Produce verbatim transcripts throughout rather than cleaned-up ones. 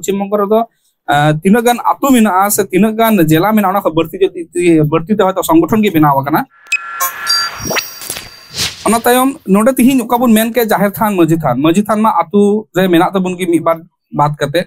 ᱯᱚᱥᱪᱤᱢ ᱵᱚᱝᱜᱚ ᱨᱮᱫᱚ ᱛᱤᱱᱟᱹᱜ ᱜᱟᱱ ᱟᱹᱛᱩ ᱢᱮᱱᱟᱜᱼᱟ ᱥᱮ ᱛᱤᱱᱟᱹᱜ ᱜᱟᱱ ᱡᱮᱞᱟ ᱢᱮᱱᱟᱜᱼᱟ, ᱚᱱᱟ ᱠᱷᱚᱱ ᱵᱟᱹᱲᱛᱤ ᱡᱩᱫᱤ ᱵᱟᱹᱲᱛᱤ ᱛᱮ ᱦᱚᱭᱛᱳ ᱥᱚᱝᱜᱚᱴᱷᱚᱱ ᱜᱮ ᱵᱮᱱᱟᱣ ᱟᱠᱟᱱᱟ᱾ ᱚᱱᱟ ᱛᱟᱭᱚᱢ ᱱᱚᱰᱮ ᱛᱤᱦᱤᱧ ᱚᱠᱟ ᱵᱚᱱ ᱢᱮᱱ ᱠᱮᱫ ᱡᱟᱦᱮᱨ ᱛᱷᱟᱱ, ᱢᱟᱹᱡᱷᱤ ᱛᱷᱟᱱ, ᱢᱟᱹᱡᱷᱤ ᱛᱷᱟᱱ ᱢᱟ ᱟᱹᱛᱩ ᱨᱮ ᱢᱮᱱᱟᱜ ᱛᱟᱵᱚᱱ ᱜᱮ ᱢᱤᱫ ᱵᱟᱨ ᱵᱟᱫ ᱠᱟᱛᱮ᱾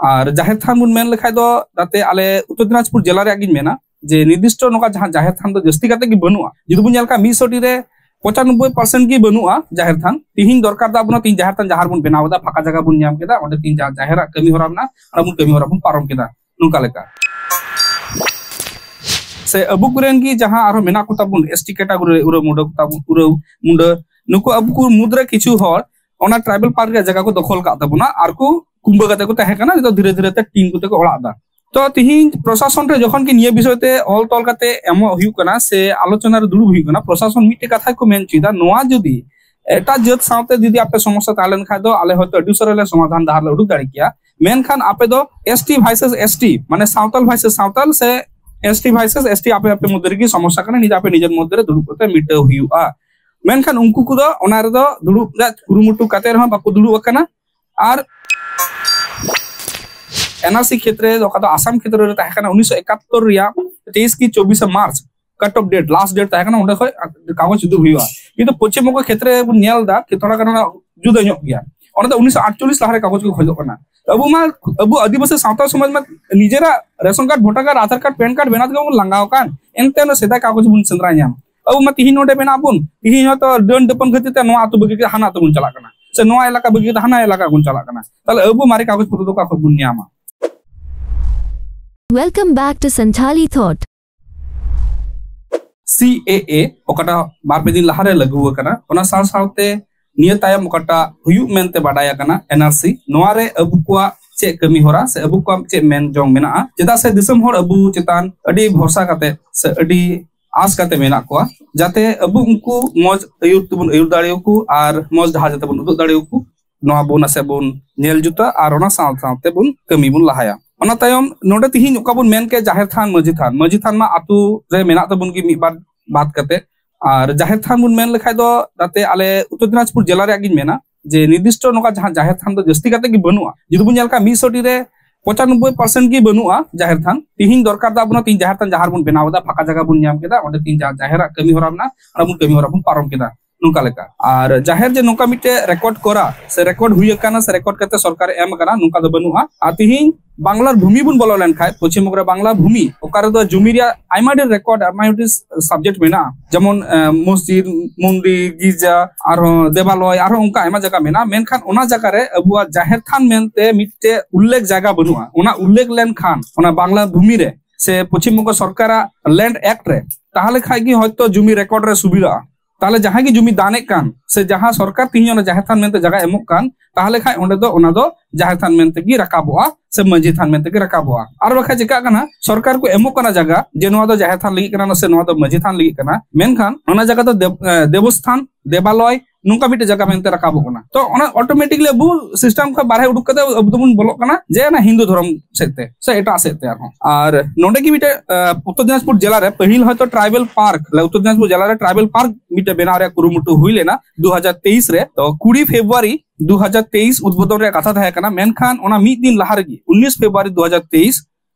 ᱟᱨ ᱡᱟᱦᱮᱨ ᱛᱷᱟᱱ ᱵᱚᱱ ᱢᱮᱱ ᱞᱮᱠᱷᱟᱡ ᱫᱚ ᱡᱟᱛᱮ ᱟᱞᱮ ᱩᱛᱛᱚᱨ ᱫᱤᱱᱟᱡᱽᱯᱩᱨ ᱡᱮᱞᱟ ᱨᱮᱭᱟᱜ ᱜᱤᱧ ᱢᱮᱱᱟ, ᱡᱮ ᱱᱤᱨᱫᱤᱥᱴᱚ ᱱᱚᱝᱠᱟ ᱡᱟᱦᱟᱸ ᱡᱟᱦᱮᱨ ᱛᱷᱟᱱ ᱫᱚ ᱡᱟᱹᱥᱛᱤ ᱠᱟᱛᱮ ᱜᱮ ᱵᱟᱹᱱᱩᱜᱼᱟ᱾ ᱡᱩᱫᱤ ᱵᱚᱱ ᱧᱮᱞ ᱠᱷᱟᱱ ᱢᱤᱫ ᱥᱚ ᱴᱤ ᱨᱮ ᱯᱚᱸᱪᱟᱱᱚᱵᱵᱳᱭ ᱯᱟᱨᱥᱮᱱᱴ ᱜᱮ ᱵᱟᱹᱱᱩᱜᱼᱟ ᱡᱟᱦᱮᱨ ᱛᱷᱟᱱ᱾ ᱛᱤᱦᱤᱧ ᱫᱚᱨᱠᱟᱨ ᱫᱚ ᱟᱵᱚ ᱛᱤᱦᱤᱧ ᱡᱟᱦᱮᱨ ᱛᱷᱟᱱ ᱡᱟᱦᱟᱸ ᱨᱮᱵᱚᱱ ᱵᱮᱱᱟᱣ ᱮᱫᱟ, ᱯᱷᱟᱸᱠᱟ ᱡᱟᱭᱜᱟ ᱵᱚᱱ ᱧᱟᱢ ᱠᱮᱫᱟ, ᱚᱸᱰᱮ ᱛᱤᱦᱤᱧ ᱡᱟᱦᱟᱸ ᱡᱟᱦᱮᱨᱟᱜ ᱠᱟᱹᱢᱤ ᱦᱚᱨᱟ ᱢᱮᱱᱟᱜᱼᱟ, ᱚᱱᱟ ᱵᱚᱱ ᱠᱟᱹᱢᱤ ᱦᱚᱨᱟ ᱵᱚᱱ ᱯᱟᱨᱚᱢ ᱠᱮᱫᱟ᱾ ᱱᱚᱝᱠᱟ ᱞᱮᱠᱟ ᱥᱮ ᱟᱵᱚ ᱠᱚᱨᱮᱱ ᱜᱮ ᱡᱟᱦᱟᱸ ᱟᱨᱦᱚᱸ ᱢᱮᱱᱟᱜ ᱠᱚ ᱛᱟᱵᱚᱱ ᱮᱥ ᱴᱤ ᱠᱮᱴᱟᱜᱚᱨᱤ ᱨᱮ ᱩᱨᱟᱹᱣ ᱢᱩᱰᱟᱹ ᱠᱚ ᱛᱟᱵᱚᱱ, ᱩᱨᱟᱹᱣ ᱢᱩᱰᱟᱹ, ᱱᱩᱠᱩ ᱟᱵᱚ ᱠᱚ ᱢᱩᱫᱽᱨᱮ ᱠᱤᱪᱷᱩ ᱦᱚᱲ ᱚᱱᱟ ᱴᱨᱟᱭᱵᱟᱞ ᱯᱟᱨᱠ ᱨᱮᱭᱟᱜ ᱡᱟᱭᱜᱟ ᱠᱚ ᱫᱚᱠᱷᱚᱞ ᱠᱟᱜ ᱛᱟᱵᱚᱱᱟ ᱟᱨ ᱠᱚ ᱠᱩᱢᱵᱟᱹ ᱠᱟᱛᱮ ᱠᱚ ᱛᱟᱦᱮᱸ ᱠᱟᱱᱟ᱾ ᱱᱤᱛᱚᱜ ᱫᱷᱤᱨᱮ ᱫᱷᱤᱨᱮ ᱛᱮ ᱴᱤᱱ ᱠᱚᱛᱮ ᱠᱚ ᱚᱲᱟᱜ ᱮᱫᱟ᱾ ᱛᱚ ᱛᱤᱦᱤᱧ ᱯᱨᱚᱥᱟᱥᱚᱱ ᱴᱷᱮᱱ ᱡᱚᱠᱷᱚᱱ ᱜᱮ ᱱᱤᱭᱟᱹ ᱵᱤᱥᱚᱭ ᱛᱮ ᱚᱞ ᱛᱚᱞ ᱠᱟᱛᱮ ᱮᱢᱚᱜ ᱦᱩᱭᱩᱜ ᱠᱟᱱᱟ ᱥᱮ ᱟᱞᱳᱪᱚᱱᱟ ᱨᱮ ᱫᱩᱲᱩᱵ ᱦᱩᱭᱩᱜ ᱠᱟᱱᱟ, ᱯᱨᱚᱥᱟᱥᱚᱱ ᱢᱤᱫᱴᱮᱡ ᱠᱟᱛᱷᱟ ᱠᱚ ᱢᱮᱱ ᱦᱚᱪᱚᱭᱮᱫᱟ, ᱱᱚᱣᱟ ᱡᱩᱫᱤ ᱮᱴᱟᱜ ᱡᱟᱹᱛ ᱥᱟᱶᱛᱮ ᱡᱩᱫᱤ ᱟᱯᱮ ᱥᱚᱢᱚᱥᱥᱟ ᱛᱟᱦᱮᱸ ᱞᱮᱱ ᱠᱷᱟᱡ ᱫᱚ ᱟᱞᱮ ᱦᱚᱭᱛᱳ ᱟᱹᱰᱤ ᱩᱥᱟᱹᱨᱟ ᱞᱮ ᱥᱚᱢᱟᱫᱷᱟᱱ ᱰᱟᱦᱟᱨ ᱞᱮ ᱩᱰᱩᱠ ᱫᱟᱲᱮ ᱠᱮᱭᱟ, ᱢᱮᱱᱠᱷᱟᱱ ᱟᱯᱮ ᱫᱚ S T versus S T, ᱢᱟᱱᱮ ᱥᱟᱶᱛᱟᱞ ᱵᱷᱟᱨᱥᱮᱥ ᱥᱟᱶᱛᱟᱞ ᱥᱮ S T versus S T ᱟᱯᱮ ᱟᱯᱮ ᱢᱚᱫᱽᱫᱷᱮ ᱨᱮᱜᱮ ᱥᱚᱢᱚᱥᱥᱟ ᱠᱟᱱᱟ, ᱱᱤᱡᱮ ᱟᱯᱮ ᱱᱤᱡᱮᱨ ᱢᱚᱫᱽᱫᱷᱮ ᱨᱮ ᱫᱩᱲᱩᱵ ᱠᱟᱛᱮ ᱢᱤᱴᱟᱹᱣ ᱦᱩᱭᱩᱜᱼᱟ᱾ ᱢᱮᱱᱠᱷᱟᱱ ᱩᱱᱠᱩ ᱠᱚᱫᱚ ᱚᱱᱟ ᱨᱮᱫᱚ ᱫᱩᱲᱩᱵ ᱨᱮᱭᱟᱜ ᱠᱩᱨᱩᱢᱩᱴᱩ ᱠᱟᱛᱮ ᱨᱮᱦᱚᱸ ᱵᱟᱠᱚ ᱫᱩᱲᱩᱵ ᱟᱠᱟᱱᱟ᱾ ᱟᱨ ᱮᱱ ᱟᱨ ᱥᱤ ᱠᱷᱮᱛᱨᱮ ᱚᱠᱟ ᱫᱚ ᱟᱥᱟᱢ ᱠᱷᱮᱛᱨᱮ ᱨᱮ ᱛᱟᱦᱮᱸ ᱠᱟᱱᱟ ᱩᱱᱤᱥᱥᱚ ᱮᱠᱟᱛᱛᱳᱨ ᱨᱮᱭᱟᱜ ᱛᱮᱭᱤᱥ ᱠᱤ ᱪᱚᱵᱵᱤᱥᱮ ᱢᱟᱨᱪ ᱠᱟᱴ ᱚᱯᱷ ᱰᱮᱴ, ᱞᱟᱥᱴ ᱰᱮᱴ ᱛᱟᱦᱮᱸ ᱠᱟᱱᱟ, ᱚᱸᱰᱮ ᱠᱷᱚᱱ ᱠᱟᱜᱚᱡᱽ ᱩᱫᱩᱜ ᱦᱩᱭᱩᱜᱼᱟ᱾ ᱠᱤᱱᱛᱩ ᱯᱚᱪᱷᱤᱢ ᱵᱚᱝᱜᱚ ᱠᱷᱮᱛᱨᱮ ᱵᱚᱱ ᱧᱮᱞ ᱮᱫᱟ ᱠᱤ ᱛᱷᱚᱲᱟ ᱜᱟᱱ ᱚᱱᱟ ᱡᱩᱫᱟᱹ ᱧᱚᱜ ᱜᱮᱭᱟ᱾ ᱚᱸᱰᱮ ᱫᱚ ᱩᱱᱤᱥᱥᱚ ᱟᱴᱪᱚᱞᱞᱤᱥ ᱞᱟᱦᱟᱨᱮ ᱠᱟᱜᱚᱡᱽ ᱠᱚ ᱠᱷᱚᱡᱚᱜ ᱠᱟᱱᱟ᱾ ᱟᱵᱚ ᱢᱟ, ᱟᱵᱚ ᱟᱹᱫᱤᱵᱟᱹᱥᱤ ᱥᱟᱶᱛᱟ ᱥᱚᱢᱟᱡᱽ ᱢᱟ ᱱᱤᱡᱮᱨᱟᱜ ration card, voter card, Aadhaar card, PAN card ᱵᱮᱱᱟᱣ ᱛᱮᱜᱮ ᱵᱚᱱ ᱞᱟᱸᱜᱟᱣ ᱟᱠᱟᱱ, ᱮᱱᱛᱮ ᱚᱱᱟ ᱥᱮᱫᱟᱭ ᱠᱟᱜᱚᱡᱽ ᱵᱚᱱ ᱥᱮᱸᱫᱽᱨᱟ ᱧᱟᱢ᱾ ᱟᱵᱚ ᱢᱟ ᱛᱤᱦᱤᱧ ᱱᱚᱰᱮ ᱢᱮᱱᱟᱜ ᱵᱚᱱ, ᱛᱤᱦᱤᱧ ᱦᱚᱭᱛᱚ ᱰᱟᱹᱱ ᱰᱟᱹᱯᱟᱹᱱ ᱠᱷᱟᱹᱛᱤᱨ ᱛᱮ ᱱᱚᱣᱟ ᱟᱹᱛᱩ ᱵᱟᱹᱜᱤ ᱠᱟᱛᱮ ᱦᱟᱱᱟ ᱟᱹᱛᱩ ᱵᱚᱱ ᱪᱟᱞᱟᱜ ᱠᱟᱱᱟ, ᱥᱮ ᱱᱚᱣᱟ ᱮᱞᱟᱠᱟ ᱵᱟᱹᱜᱤ ᱠᱟᱛᱮ ᱦᱟᱱᱟ ᱮᱞᱟᱠᱟ ᱵᱚᱱ ᱪᱟᱞᱟᱜ ᱠᱟᱱᱟ᱾ ᱛᱟᱦᱞᱮ ᱟᱵᱚ ᱢᱟᱨᱮ ᱠᱟᱜᱚᱡᱽ ᱯᱚᱛᱨᱚ ᱫᱚ ᱚᱠᱟ ᱠᱷᱚᱱ ᱵᱚᱱ ᱧᱟᱢᱟ? Welcome back to Santhali Thought. ᱥᱤ ᱮ ᱮ ᱚᱠᱟᱴᱟᱜ ᱵᱟᱨ ᱯᱮ ᱫᱤᱱ ᱞᱟᱦᱟᱨᱮ ᱞᱟᱹᱜᱩ ᱟᱠᱟᱱᱟ, ᱚᱱᱟ ᱥᱟᱶ ᱥᱟᱶᱛᱮ ᱱᱤᱭᱟᱹ ᱛᱟᱭᱚᱢ ᱚᱠᱟᱴᱟᱜ ᱦᱩᱭᱩᱜ ᱢᱮᱱᱛᱮ ᱵᱟᱰᱟᱭ ᱟᱠᱟᱱᱟ, ᱮᱱ ᱟᱨ ᱥᱤ, ᱱᱚᱣᱟ ᱨᱮ ᱟᱵᱚ ᱠᱚᱣᱟᱜ ᱪᱮᱫ ᱠᱟᱹᱢᱤ ᱦᱚᱨᱟ ᱥᱮ ᱟᱵᱚ ᱠᱚᱣᱟᱜ ᱪᱮᱫ ᱢᱮᱱ ᱡᱚᱝ ᱢᱮᱱᱟᱜᱼᱟ? ᱪᱮᱫᱟᱜ ᱥᱮ ᱫᱤᱥᱚᱢ ᱦᱚᱲ ᱟᱵᱚ ᱪᱮᱛᱟᱱ ᱟᱹᱰᱤ ᱵᱷᱚᱨᱥᱟ ᱠᱟᱛᱮ ᱥᱮ ᱟᱹᱰᱤ ᱟᱸᱥ ᱠᱟᱛᱮ ᱢᱮᱱᱟᱜ ᱠᱚᱣᱟ, ᱡᱟᱛᱮ ᱟᱵᱚ ᱩᱱᱠᱩ ᱢᱚᱡᱽ ᱟᱹᱭᱩᱨ ᱛᱮᱵᱚᱱ ᱟᱹᱭᱩᱨ ᱫᱟᱲᱮᱭᱟᱠᱚ ᱟᱨ ᱢᱚᱡᱽ ᱰᱟᱦᱟᱨ ᱡᱟᱛᱮ ᱵᱚᱱ ᱩᱫᱩᱜ ᱫᱟᱲᱮᱭᱟᱠᱚ, ᱱᱚᱣᱟ ᱵᱚᱱ ᱱᱟᱥᱮ ᱵᱚᱱ ᱧᱮᱞ ᱡᱩᱛᱟ ᱟᱨ ᱚᱱᱟ ᱥᱟᱶ ᱥᱟᱶᱛᱮ ᱵᱚᱱ ᱠᱟᱹᱢᱤ ᱵᱚᱱ ᱞᱟᱦᱟᱭᱟ᱾ ᱚᱱᱟ ᱛᱟᱭᱚᱢ ᱱᱚᱰᱮ ᱛᱤᱦᱤᱧ ᱚᱠᱟ ᱵᱚᱱ ᱢᱮᱱ ᱠᱮᱫ ᱡᱟᱦᱮᱨ ᱛᱷᱟᱱ, ᱢᱟᱹᱡᱷᱤ ᱛᱷᱟᱱ, ᱢᱟᱹᱡᱷᱤ ᱛᱷᱟᱱ ᱢᱟ ᱟᱛᱳ ᱨᱮ ᱢᱮᱱᱟᱜ ᱛᱟᱵᱚᱱ ᱜᱮ ᱢᱤᱫ ᱵᱟᱨ ᱵᱟᱫ ᱠᱟᱛᱮ, ᱟᱨ ᱡᱟᱦᱮᱨ ᱛᱷᱟᱱ ᱵᱚᱱ ᱢᱮᱱ ᱞᱮᱠᱷᱟᱡ ᱫᱚ ᱡᱟᱛᱮ ᱟᱞᱮ ᱩᱛᱛᱚᱨ ᱫᱤᱱᱟᱡᱽᱯᱩᱨ ᱡᱮᱞᱟ ᱨᱮᱭᱟᱜ ᱜᱤᱧ ᱢᱮᱱᱟ, ᱡᱮ ᱱᱤᱨᱫᱤᱥᱴᱚ ᱱᱚᱝᱠᱟ ᱡᱟᱦᱟᱸ ᱡᱟᱦᱮᱨ ᱛᱷᱟᱱ ᱫᱚ ᱡᱟᱹᱥᱛᱤ ᱠᱟᱛᱮ ᱜᱮ ᱵᱟᱹᱱᱩᱜᱼᱟ᱾ ᱡᱩᱫᱤ ᱵᱚᱱ ᱧᱮᱞ ᱠᱷᱟᱱ ᱢᱤᱫ ᱥᱚᱴᱤ ᱨᱮ ᱯᱚᱸᱪᱟᱱᱚᱵᱵᱳᱭ ᱯᱟᱨᱥᱮᱱᱴ ᱜᱮ ᱵᱟᱹᱱᱩᱜᱼᱟ ᱡᱟᱦᱮᱨ ᱛᱷᱟᱱ᱾ ᱛᱤᱦᱤᱧ ᱫᱚᱨᱠᱟᱨ ᱫᱚ ᱟᱵᱚ ᱛᱤᱦᱤᱧ ᱡᱟᱦᱮᱨ ᱛᱷᱟᱱ ᱡᱟᱦᱟᱸ ᱨᱮᱵᱚᱱ ᱵᱮᱱᱟᱣ ᱮᱫᱟ, ᱯᱷᱟᱸᱠᱟ ᱡᱟᱭᱜᱟ ᱵᱚᱱ ᱧᱟᱢ ᱠᱮᱫᱟ, ᱚᱸᱰᱮ ᱛᱤᱦᱤᱧ ᱡᱟᱦᱟᱸ ᱡᱟᱦᱮᱨᱟᱜ ᱠᱟᱹᱢᱤ ᱦᱚᱨᱟ ᱢᱮᱱᱟᱜᱼᱟ, ᱚᱸᱰᱮ ᱵᱚᱱ ᱠᱟᱹᱢᱤ ᱦᱚᱨᱟ ᱵᱚᱱ ᱯᱟᱨᱚᱢ ᱠᱮᱫᱟ, ᱱᱚᱝᱠᱟ ᱞᱮᱠᱟ᱾ ᱟᱨ ᱡᱟᱦᱮᱨ ᱡᱮ ᱱᱚᱝᱠᱟ ᱢᱤᱫᱴᱮᱡ ᱨᱮᱠᱚᱨᱰ ᱠᱚᱨᱟ ᱥᱮ ᱨᱮᱠᱚᱨᱰ ᱦᱩᱭ ᱟᱠᱟᱱᱟ ᱥᱮ ᱨᱮᱠᱚᱨᱰ ᱠᱟᱛᱮ ᱥᱚᱨᱠᱟᱨ ᱮ ᱮᱢ ᱟᱠᱟᱱᱟ, ᱱᱚᱝᱠᱟ ᱫᱚ ᱵᱟᱹᱱᱩᱜᱼᱟ᱾ ᱟᱨ ᱛᱤᱦᱤᱧ ᱵᱟᱝᱞᱟᱨ ᱵᱷᱩᱢᱤ ᱵᱚᱱ ᱵᱚᱞᱚ ᱞᱮᱱᱠᱷᱟᱱ, ᱯᱚᱪᱷᱤᱢ ᱵᱚᱝᱜᱚ ᱨᱮ ᱵᱟᱝᱞᱟ ᱵᱷᱩᱢᱤ, ᱚᱠᱟ ᱨᱮᱫᱚ ᱡᱩᱢᱤ ᱨᱮᱭᱟᱜ ᱟᱭᱢᱟ ᱰᱷᱮᱨ ᱨᱮᱠᱚᱨᱰ, ᱟᱭᱢᱟ ᱰᱷᱮᱨ ᱥᱟᱵᱡᱮᱠᱴ ᱢᱮᱱᱟᱜᱼᱟ, ᱡᱮᱢᱚᱱ ᱟᱸ, ᱢᱚᱥᱡᱤᱫ, ᱢᱚᱱᱫᱤᱨ, ᱜᱤᱨᱡᱟ, ᱟᱨᱦᱚᱸ ᱫᱮᱵᱟᱞᱚᱭ, ᱟᱨᱦᱚᱸ ᱚᱱᱠᱟ ᱟᱭᱢᱟ ᱡᱟᱭᱜᱟ ᱢᱮᱱᱟᱜᱼᱟ᱾ ᱢᱮᱱᱠᱷᱟᱱ ᱚᱱᱟ ᱡᱟᱭᱜᱟ ᱨᱮ ᱟᱵᱚᱣᱟᱜ ᱡᱟᱦᱮᱨ ᱛᱷᱟᱱ ᱢᱮᱱᱛᱮ ᱢᱤᱫᱴᱮᱡ ᱩᱞᱞᱮᱠᱷ ᱡᱟᱭᱜᱟ ᱵᱟᱹᱱᱩᱜᱼᱟ᱾ ᱚᱱᱟ ᱩᱞᱞᱮᱠᱷ ᱞᱮᱱᱠᱷᱟᱱ ᱚᱱᱟ ᱵᱟᱝᱞᱟ ᱵᱷᱩᱢᱤ ᱨᱮ ᱥᱮ ᱯᱚᱪᱷᱤᱢ ᱵᱚᱝᱜᱚ ᱥᱚᱨᱠᱟᱨᱟᱜ ᱞᱮᱱᱰ ᱮᱠᱴ ᱨᱮ, ᱛᱟᱦᱚᱞᱮ ᱠᱷᱟᱡ ᱜᱮ ᱦᱚᱭᱛᱳ ᱡᱩᱢᱤ ᱨᱮᱠᱚᱨᱰ ᱨᱮ ᱥᱩᱵᱤᱫᱷᱟᱜᱼᱟ᱾ ᱛᱟᱦᱚᱞᱮ ᱡᱟᱦᱟᱸᱭ ᱜᱮ ᱡᱩᱢᱤ ᱫᱟᱱᱮᱫ ᱠᱟᱱ ᱥᱮ ᱡᱟᱦᱟᱸ ᱥᱚᱨᱠᱟᱨ ᱛᱤᱦᱤᱧ ᱚᱱᱟ ᱡᱟᱦᱮᱨ ᱛᱷᱟᱱ ᱢᱮᱱᱛᱮ ᱡᱟᱭᱜᱟ ᱮᱢᱚᱜ ᱠᱟᱱ, ᱛᱟᱦᱚᱞᱮ ᱠᱷᱟᱡ ᱚᱸᱰᱮ ᱫᱚ ᱚᱱᱟ ᱫᱚ ᱡᱟᱦᱮᱨ ᱛᱷᱟᱱ ᱢᱮᱱᱛᱮ ᱜᱮ ᱨᱟᱠᱟᱵᱚᱜᱼᱟ ᱥᱮ ᱢᱟᱹᱡᱷᱤ ᱛᱷᱟᱱ ᱢᱮᱱᱛᱮ ᱜᱮ ᱨᱟᱠᱟᱵᱚᱜᱼᱟ᱾ ᱟᱨ ᱵᱟᱠᱷᱟᱡ ᱪᱤᱠᱟᱜ ᱠᱟᱱᱟ, ᱥᱚᱨᱠᱟᱨ ᱠᱚ ᱮᱢᱚᱜ ᱠᱟᱱᱟ ᱡᱟᱭᱜᱟ ᱡᱮ ᱱᱚᱣᱟ ᱫᱚ ᱡᱟᱦᱮᱨ ᱛᱷᱟᱱ ᱞᱟᱹᱜᱤᱫ ᱠᱟᱱᱟ ᱥᱮ ᱱᱚᱣᱟ ᱫᱚ ᱢᱟᱹᱡᱷᱤ ᱛᱷᱟᱱ ᱞᱟᱹᱜᱤᱫ ᱠᱟᱱᱟ, ᱢᱮᱱᱠᱷᱟᱱ ᱚᱱᱟ ᱡᱟᱭᱜᱟ ᱫᱚ ᱫᱮᱵ-, ᱮ, ᱫᱮᱵᱚᱥᱛᱷᱟᱱ, ᱫᱮᱵᱟᱞᱚᱭ, ᱱᱚᱝᱠᱟ ᱢᱤᱫᱴᱮᱡ ᱡᱟᱭᱜᱟ ᱢᱮᱱᱛᱮ ᱨᱟᱠᱟᱵᱚᱜ ᱠᱟᱱᱟ᱾ ᱛᱚ ᱚᱱᱟ ᱚᱴᱳᱢᱮᱴᱤᱠᱞᱤ ᱟᱵᱚ ᱥᱤᱥᱴᱮᱢ ᱠᱷᱚᱱ ᱵᱟᱨᱦᱮ ᱩᱰᱩᱠ ᱠᱟᱛᱮ ᱟᱵᱚ ᱫᱚᱵᱚᱱ ᱵᱚᱞᱚᱜ ᱠᱟᱱᱟ ᱡᱮ ᱚᱱᱟ ᱦᱤᱱᱫᱩ ᱫᱷᱚᱨᱚᱢ ᱥᱮᱫ ᱛᱮ ᱥᱮ ᱮᱴᱟᱜ ᱥᱮᱫ ᱛᱮ ᱟᱨᱦᱚᱸ᱾ ᱟᱨ ᱱᱚᱰᱮ ᱜᱮ ᱢᱤᱫᱴᱮᱡ, ᱮ, ᱩᱛᱛᱚᱨ ᱫᱤᱱᱟᱡᱽᱯᱩᱨ ᱡᱮᱞᱟ ᱨᱮ ᱯᱟᱹᱦᱤᱞ ᱦᱚᱭᱛᱳ ᱴᱨᱟᱭᱵᱮᱞ ᱯᱟᱨᱠ, ᱩᱛᱛᱚᱨ ᱫᱤᱱᱟᱡᱽᱯᱩᱨ ᱡᱮᱞᱟ ᱨᱮ ᱴᱨᱟᱭᱵᱮᱞ ᱯᱟᱨᱠ ᱢᱤᱫᱴᱮᱡ ᱵᱮᱱᱟᱣ ᱨᱮᱭᱟᱜ ᱠᱩᱨᱩᱢᱩᱴᱩ ᱦᱩᱭ ᱞᱮᱱᱟ ᱫᱩ ᱦᱟᱡᱟᱨ ᱛᱮᱭᱤᱥ ᱨᱮ᱾ ᱛᱚ ᱠᱩᱲᱤ ᱯᱷᱮᱵᱽᱨᱩᱣᱟᱨᱤ ᱫᱩ ᱦᱟᱡᱟᱨ ᱛᱮᱭᱤᱥ ᱩᱫᱵᱳᱫᱚᱱ ᱨᱮᱭᱟᱜ ᱠᱟᱛᱷᱟ ᱛᱟᱦᱮᱸ ᱠᱟᱱᱟ, ᱢᱮᱱᱠᱷᱟᱱ ᱚᱱᱟ ᱢᱤᱫ ᱫᱤᱱ ᱞᱟᱦᱟ ᱨᱮᱜᱮ, ᱩᱱᱤᱥ ᱯᱷᱮᱵᱽᱨᱩᱣᱟᱨᱤ ᱫᱩ ᱦᱟᱡᱟᱨ ᱛᱮᱭᱤᱥ,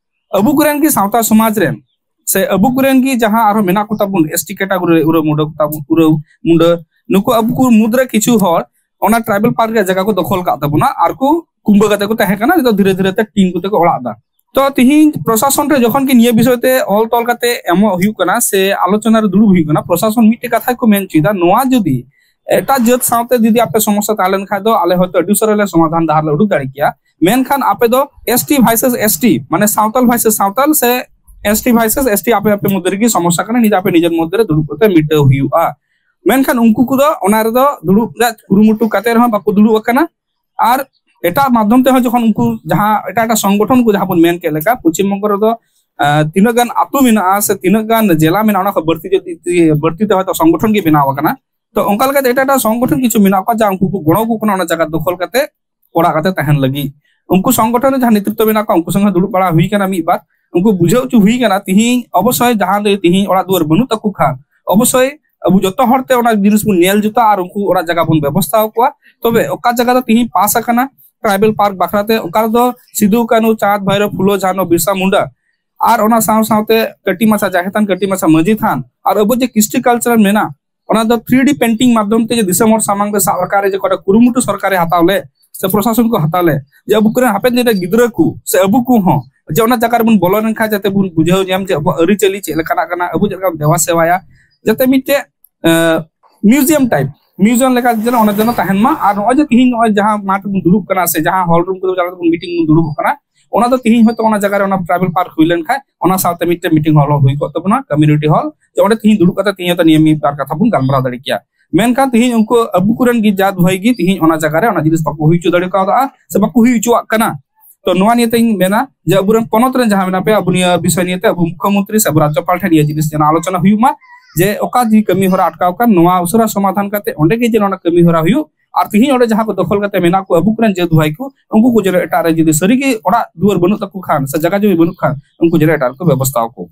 ᱟᱵᱚ ᱠᱚᱨᱮᱱ ᱜᱮ ᱥᱟᱶᱛᱟ ᱥᱚᱢᱟᱡᱽ ᱨᱮᱱ ᱥᱮ ᱟᱵᱚ ᱠᱚᱨᱮᱱ ᱜᱮ ᱡᱟᱦᱟᱸ ᱟᱨᱦᱚᱸ ᱢᱮᱱᱟᱜ ᱠᱚ ᱛᱟᱵᱚᱱ ᱮᱥ ᱴᱤ ᱠᱮᱴᱟᱜᱚᱨᱤ ᱨᱮ, ᱩᱨᱟᱹᱣ ᱢᱩᱰᱟᱹ ᱠᱚ ᱛᱟᱵᱚᱱ, ᱩᱨᱟᱹᱣ ᱢᱩᱰᱟᱹ, ᱱᱩᱠᱩ ᱟᱵᱚ ᱠᱚ ᱢᱩᱫᱽᱨᱮ ᱠᱤᱪᱷᱩ ᱦᱚᱲ ᱚᱱᱟ ᱴᱨᱟᱭᱵᱮᱞ ᱯᱟᱨᱠ ᱨᱮᱭᱟᱜ ᱡᱟᱭᱜᱟ ᱠᱚ ᱫᱚᱠᱷᱚᱞ ᱠᱟᱜ ᱛᱟᱵᱚᱱᱟ ᱟᱨ ᱠᱚ ᱠᱩᱢᱵᱟᱹ ᱠᱟᱛᱮ ᱠᱚ ᱛᱟᱦᱮᱸ ᱠᱟᱱᱟ᱾ ᱱᱤᱛᱚᱜ ᱫᱷᱤᱨᱮ ᱫᱷᱤᱨᱮ ᱛᱮ ᱴᱤᱱ ᱠᱚᱛᱮ ᱠᱚ ᱚᱲᱟᱜ ᱮᱫᱟ᱾ ᱛᱚ ᱛᱤᱦᱤᱧ ᱯᱨᱚᱥᱟᱥᱚᱱ ᱨᱮ ᱡᱚᱠᱷᱚᱱ ᱜᱮ ᱱᱤᱭᱟᱹ ᱵᱤᱥᱚᱭ ᱛᱮ ᱚᱞ ᱛᱚᱞ ᱠᱟᱛᱮ ᱮᱢᱚᱜ ᱦᱩᱭᱩᱜ ᱠᱟᱱᱟ ᱥᱮ ᱟᱞᱳᱪᱚᱱᱟ ᱨᱮ ᱫᱩᱲᱩᱵ ᱦᱩᱭᱩᱜ ᱠᱟᱱᱟ, ᱯᱨᱚᱥᱟᱥᱚᱱ ᱢᱤᱫᱴᱮᱡ ᱠᱟᱛᱷᱟ ᱠᱚ ᱢᱮᱱ ᱦᱚᱪᱚᱭᱮᱫᱟ, ᱱᱚᱣᱟ ᱡᱩᱫᱤ ᱮᱴᱟᱜ ᱡᱟᱹᱛ ᱥᱟᱶᱛᱮ ᱡᱩᱫᱤ ᱟᱯᱮ ᱥᱚᱢᱚᱥᱥᱟ ᱛᱟᱦᱮᱸ ᱞᱮᱱ ᱠᱷᱟᱡ ᱫᱚ ᱟᱞᱮ ᱦᱚᱭᱛᱳ ᱟᱹᱰᱤ ᱩᱥᱟᱹᱨᱟ ᱞᱮ ᱥᱚᱢᱟᱫᱷᱟᱱ ᱰᱟᱦᱟᱨ ᱞᱮ ᱩᱰᱩᱠ ᱫᱟᱲᱮ ᱠᱮᱭᱟ, ᱢᱮᱱᱠᱷᱟᱱ ᱟᱯᱮ ᱫᱚ S T versus S T, ᱢᱟᱱᱮ ᱥᱟᱶᱛᱟᱞ ᱵᱷᱟᱨᱥᱮᱥ ᱥᱟᱶᱛᱟᱞ ᱥᱮ S T versus S T ᱟᱯᱮ ᱟᱯᱮ ᱢᱚᱫᱽᱫᱷᱮ ᱨᱮᱜᱮ ᱥᱚᱢᱚᱥᱥᱟ ᱠᱟᱱᱟ, ᱱᱤᱡᱮ ᱟᱯᱮ ᱱᱤᱡᱮᱨ ᱢᱚᱫᱽᱫᱷᱮ ᱨᱮ ᱫᱩᱲᱩᱵ ᱠᱟᱛᱮ ᱢᱤᱴᱟᱹᱣ ᱦᱩᱭᱩᱜᱼᱟ᱾ ᱢᱮᱱᱠᱷᱟᱱ ᱩᱱᱠᱩ ᱠᱚᱫᱚ ᱚᱱᱟ ᱨᱮᱫᱚ ᱫᱩᱲᱩᱵ ᱨᱮᱭᱟᱜ ᱠᱩᱨᱩᱢᱩᱴᱩ ᱠᱟᱛᱮ ᱨᱮᱦᱚᱸ ᱵᱟᱠᱚ ᱫᱩᱲᱩᱵ ᱟᱠᱟᱱᱟ᱾ ᱟᱨ ᱮᱴᱟᱜ ᱢᱟᱫᱽᱫᱷᱚᱢ ᱛᱮᱦᱚᱸ ᱡᱚᱠᱷᱚᱱ ᱩᱱᱠᱩ ᱡᱟᱦᱟᱸ ᱮᱴᱟᱜ ᱮᱴᱟᱜ ᱥᱚᱝᱜᱚᱴᱷᱚᱱ ᱠᱚ ᱡᱟᱦᱟᱸ ᱵᱚᱱ ᱢᱮᱱ ᱠᱮᱫ ᱞᱮᱠᱟ, ᱯᱚᱪᱷᱤᱢ ᱵᱚᱝᱜᱚ ᱨᱮᱫᱚ, ᱟᱸ, ᱛᱤᱱᱟᱹᱜ ᱜᱟᱱ ᱟᱹᱛᱩ ᱢᱮᱱᱟᱜᱼᱟ ᱥᱮ ᱛᱤᱱᱟᱹᱜ ᱜᱟᱱ ᱡᱮᱞᱟ ᱢᱮᱱᱟᱜᱼᱟ, ᱚᱱᱟ ᱠᱷᱚᱱ ᱵᱟᱹᱲᱛᱤ ᱡᱩᱫᱤ, ᱵᱟᱹᱲᱛᱤ ᱛᱮ ᱦᱚᱭᱛᱳ ᱥᱚᱝᱜᱚᱴᱷᱚᱱ ᱜᱮ ᱵᱮᱱᱟᱣ ᱟᱠᱟᱱᱟ᱾ ᱛᱚ ᱚᱱᱠᱟ ᱞᱮᱠᱟᱛᱮ ᱮᱴᱟᱜ ᱮᱴᱟᱜ ᱥᱚᱝᱜᱚᱴᱷᱚᱱ ᱠᱤᱪᱷᱩ ᱢᱮᱱᱟᱜ ᱠᱚᱣᱟ, ᱡᱟ ᱩᱱᱠᱩ ᱠᱚ ᱜᱚᱲᱚ ᱟᱠᱚ ᱠᱟᱱᱟ ᱚᱱᱟ ᱡᱟᱭᱜᱟ ᱫᱚᱠᱷᱚᱞ ᱠᱟᱛᱮ ᱚᱲᱟᱜ ᱠᱟᱛᱮ ᱛᱟᱦᱮᱱ ᱞᱟᱹᱜᱤᱫ᱾ ᱩᱱᱠᱩ ᱥᱚᱝᱜᱚᱴᱷᱚᱱ ᱨᱮ ᱡᱟᱦᱟᱸ ᱱᱮᱛᱨᱤᱛᱵ ᱢᱮᱱᱟᱜ ᱠᱚᱣᱟ, ᱩᱱᱠᱩ ᱥᱚᱸᱜᱮ ᱫᱩᱲᱩᱵ ᱵᱟᱲᱟ ᱦᱩᱭ ᱠᱟᱱᱟ ᱢᱤᱫ ᱵᱟᱨ, ᱩᱱᱠᱩ ᱵᱩᱡᱷᱟᱹᱣ ᱦᱚᱪᱚ ᱦᱩᱭ ᱠᱟᱱᱟ᱾ ᱛᱤᱦᱤᱧ ᱚᱵᱚᱥᱥᱳᱭ ᱡᱟᱦᱟᱸ ᱫᱚ ᱛᱤᱦᱤᱧ ᱚᱲᱟᱜ ᱫᱩᱣᱟᱹᱨ ᱵᱟᱹᱱᱩᱜ ᱛᱟᱠᱚ ᱠᱷᱟᱱ, ᱚᱵᱚᱥᱥᱳᱭ ᱟᱵᱚ ᱡᱚᱛᱚ ᱦᱚᱲ ᱛᱮ ᱚᱱᱟ ᱡᱤᱱᱤᱥ ᱵᱚᱱ ᱧᱮᱞ ᱡᱩᱛᱟ ᱟᱨ ᱩᱱᱠᱩ ᱚᱲᱟᱜ ᱡᱟᱭᱜᱟ ᱵᱚᱱ ᱵᱮᱵᱚᱥᱛᱷᱟ ᱟᱠᱚᱣᱟ᱾ ᱛᱚᱵᱮ ᱚᱠᱟ ᱡᱟᱭᱜᱟ ᱫᱚ ᱛᱤᱦᱤᱧ ᱯᱟᱥ ᱟᱠᱟᱱᱟ ᱴᱨᱟᱭᱵᱮᱞ ᱯᱟᱨᱠ ᱵᱟᱠᱷᱨᱟ ᱛᱮ, ᱚᱠᱟ ᱨᱮᱫᱚ ᱥᱤᱫᱩ, ᱠᱟᱹᱱᱦᱩ, ᱪᱟᱸᱫᱽ, ᱵᱷᱟᱭᱨᱳ, ᱯᱷᱩᱞᱳ, ᱡᱷᱟᱱᱳ, ᱵᱤᱨᱥᱟ ᱢᱩᱱᱰᱟ ᱟᱨ ᱚᱱᱟ ᱥᱟᱶ ᱥᱟᱶᱛᱮ ᱠᱟᱹᱴᱤᱡ ᱢᱟᱪᱷᱟ ᱡᱟᱦᱮᱨ ᱛᱷᱟᱱ, ᱠᱟᱹᱴᱤᱡ ᱢᱟᱪᱷᱟ ᱢᱟᱹᱡᱷᱤ ᱛᱷᱟᱱ ᱟᱨ ᱟᱵᱚ ᱡᱮ ᱠᱨᱤᱥᱴᱤ ᱠᱟᱞᱪᱟᱨ ᱢᱮᱱᱟᱜ, ᱚᱱᱟ ᱫᱚ ᱛᱷᱨᱤ ᱰᱤ ᱯᱮᱱᱴᱤᱝ ᱢᱟᱫᱽᱫᱷᱚᱢ ᱛᱮ ᱡᱮ ᱫᱤᱥᱚᱢ ᱦᱚᱲ ᱥᱟᱢᱟᱝ ᱨᱮ ᱥᱟᱵ ᱨᱟᱠᱟᱵ ᱨᱮ ᱡᱮ ᱚᱠᱟᱴᱟᱜ ᱠᱩᱨᱩᱢᱩᱴᱩ ᱥᱚᱨᱠᱟᱨᱮ ᱦᱟᱛᱟᱣ ᱞᱮᱫ ᱥᱮ ᱯᱨᱚᱥᱟᱥᱚᱱ ᱠᱚ ᱦᱟᱛᱟᱣ ᱞᱮᱫ, ᱡᱮ ᱟᱵᱚ ᱠᱚᱨᱮᱱ ᱦᱟᱯᱮᱱ ᱫᱤᱱ ᱨᱮ ᱜᱤᱫᱽᱨᱟᱹ ᱠᱚ ᱥᱮ ᱟᱵᱚ ᱠᱚᱦᱚᱸ ᱡᱮ ᱚᱱᱟ ᱡᱟᱭᱜᱟ ᱨᱮᱵᱚᱱ ᱵᱚᱞᱚ ᱞᱮᱱᱠᱷᱟᱱ ᱡᱟᱛᱮ ᱵᱚᱱ ᱵᱩᱡᱷᱟᱹᱣ ᱧᱟᱢ ᱡᱮ ᱟᱵᱚᱣᱟᱜ ᱟᱹᱨᱤᱪᱟᱹᱞᱤ ᱪᱮᱫ ᱞᱮᱠᱟᱱᱟᱜ ᱠᱟᱱᱟ, ᱟᱵᱚ ᱪᱮᱫ ᱞᱮᱠᱟ ᱵᱚᱱ ᱫᱮᱵᱟ ᱥᱮᱵᱟᱭᱟ, ᱡᱟᱛᱮ ᱢᱤᱫᱴᱮᱡ ᱢᱤᱣᱡᱤᱭᱟᱢ ᱴᱟᱭᱤᱯ, ᱢᱤᱣᱡᱤᱭᱟᱢ ᱞᱮᱠᱟ ᱡᱮᱱᱚ ᱚᱱᱟ ᱡᱮᱱᱚ ᱛᱟᱦᱮᱱ ᱢᱟ᱾ ᱟᱨ ᱱᱚᱜᱼᱚᱭ ᱡᱮ ᱛᱤᱦᱤᱧ ᱱᱚᱜᱼᱚᱭ ᱡᱟᱦᱟᱸ ᱢᱟᱴᱷ ᱨᱮᱵᱚᱱ ᱫᱩᱲᱩᱵ ᱠᱟᱱᱟ ᱥᱮ ᱡᱟᱦᱟᱸ ᱦᱚᱞ ᱨᱩᱢ ᱠᱚᱨᱮ ᱡᱟᱦᱟᱸ ᱨᱮᱵᱚᱱ ᱢᱤᱴᱤᱝ ᱵᱚᱱ ᱫᱩᱲᱩᱵᱚᱜ ᱠᱟᱱᱟ, ᱚᱱᱟ ᱫᱚ ᱛᱤᱦᱤᱧ ᱦᱚᱭᱛᱳ ᱚᱱᱟ ᱡᱟᱭᱜᱟ ᱨᱮ ᱚᱱᱟ ᱴᱨᱟᱭᱵᱮᱞ ᱯᱟᱨᱠ ᱦᱩᱭ ᱞᱮᱱᱠᱷᱟᱱ ᱚᱱᱟ ᱥᱟᱶᱛᱮ ᱢᱤᱫᱴᱮᱱ ᱢᱤᱴᱤᱝ ᱦᱚᱞ ᱦᱚᱸ ᱦᱩᱭ ᱠᱚᱜ ᱛᱟᱵᱚᱱᱟ, ᱠᱚᱢᱤᱭᱩᱱᱤᱴᱤ ᱦᱚᱞ, ᱡᱮ ᱚᱸᱰᱮ ᱛᱤᱦᱤᱧ ᱫᱩᱲᱩᱵ ᱠᱟᱛᱮ ᱛᱤᱦᱤᱧ ᱦᱚᱭᱛᱳ ᱱᱤᱭᱟᱹ ᱢᱤᱫ ᱵᱟᱨ ᱠᱟᱛᱷᱟ ᱵᱚᱱ ᱜᱟᱞᱢᱟᱨᱟᱣ ᱫᱟᱲᱮ ᱠᱮᱭᱟ᱾ ᱢᱮᱱᱠᱷᱟᱱ ᱛᱤᱦᱤᱧ ᱩᱱᱠᱩ ᱟᱵᱚ ᱠᱚᱨᱮᱱ ᱜᱮ ᱡᱟᱛ ᱵᱷᱟᱹᱭ ᱜᱮ ᱛᱤᱦᱤᱧ ᱚᱱᱟ ᱡᱟᱭᱜᱟ ᱨᱮ ᱚᱱᱟ ᱡᱤᱱᱤᱥ ᱵᱟᱠᱚ ᱦᱩᱭ ᱦᱚᱪᱚ ᱫᱟᱲᱮ ᱠᱟᱣᱫᱟ ᱥᱮ ᱵᱟᱠᱚ ᱦᱩᱭ ᱦᱚᱪᱚᱣᱟᱜ ᱠᱟᱱᱟ᱾ ᱛᱚ ᱱᱚᱣᱟ ᱱᱤᱭᱮ ᱛᱮᱧ ᱢᱮᱱᱟ ᱡᱮ ᱟᱵᱚᱨᱮᱱ ᱯᱚᱱᱚᱛ ᱨᱮᱱ ᱡᱟᱦᱟᱸ ᱢᱮᱱᱟᱜ ᱯᱮᱭᱟ, ᱟᱵᱚ ᱱᱤᱭᱟᱹ ᱵᱤᱥᱚᱭ ᱱᱤᱭᱮ ᱛᱮ ᱟᱵᱚ ᱢᱩᱠᱷᱭᱚᱢᱚᱱᱛᱨᱤ ᱥᱮ ᱟᱵᱚ ᱨᱟᱡᱽᱡᱚᱯᱟᱞ ᱴᱷᱮᱱ ᱱᱤᱭᱟᱹ ᱡᱤᱱᱤᱥ ᱡᱮᱱᱚ ᱟᱞᱳᱪᱚᱱᱟ ᱦᱩᱭᱩᱜ ᱢᱟ, ᱡᱮ ᱚᱠᱟ ᱡᱮ ᱠᱟᱹᱢᱤ ᱦᱚᱨᱟ ᱟᱴᱠᱟᱣ ᱠᱟᱱ, ᱱᱚᱣᱟ ᱩᱥᱟᱹᱨᱟ ᱥᱚᱢᱟᱫᱷᱟᱱ ᱠᱟᱛᱮ ᱚᱸᱰᱮ ᱜᱮ ᱡᱮᱱᱚ ᱚᱱᱟ ᱠᱟᱹᱢᱤ ᱦᱚᱨᱟ ᱦᱩᱭᱩᱜ᱾ ᱟᱨ ᱛᱤᱦᱤᱧ ᱚᱸᱰᱮ ᱡᱟᱦᱟᱸ ᱠᱚ ᱫᱚᱠᱷᱚᱞ ᱠᱟᱛᱮ ᱢᱮᱱᱟᱜ ᱠᱚ ᱟᱵᱚ ᱠᱚᱨᱮᱱ ᱡᱟᱹᱛ ᱵᱷᱟᱭ ᱠᱚ, ᱩᱱᱠᱩ ᱠᱚ ᱡᱮᱱᱚ ᱮᱴᱟᱜ ᱨᱮ ᱡᱩᱫᱤ ᱥᱟᱹᱨᱤ ᱜᱮ ᱚᱲᱟᱜ ᱫᱩᱣᱟᱹᱨ ᱵᱟᱹᱱᱩᱜ ᱛᱟᱠᱚ ᱠᱷᱟᱱ ᱥᱮ ᱡᱟᱭᱜᱟ ᱡᱚᱢᱤ ᱵᱟᱹᱱᱩᱜ ᱠᱷᱟᱱ, ᱩᱱᱠᱩ ᱡᱮᱱᱚ ᱮᱴᱟᱜ ᱨᱮᱠᱚ ᱵᱮᱵᱚᱥᱛᱷᱟ ᱟᱠᱚ᱾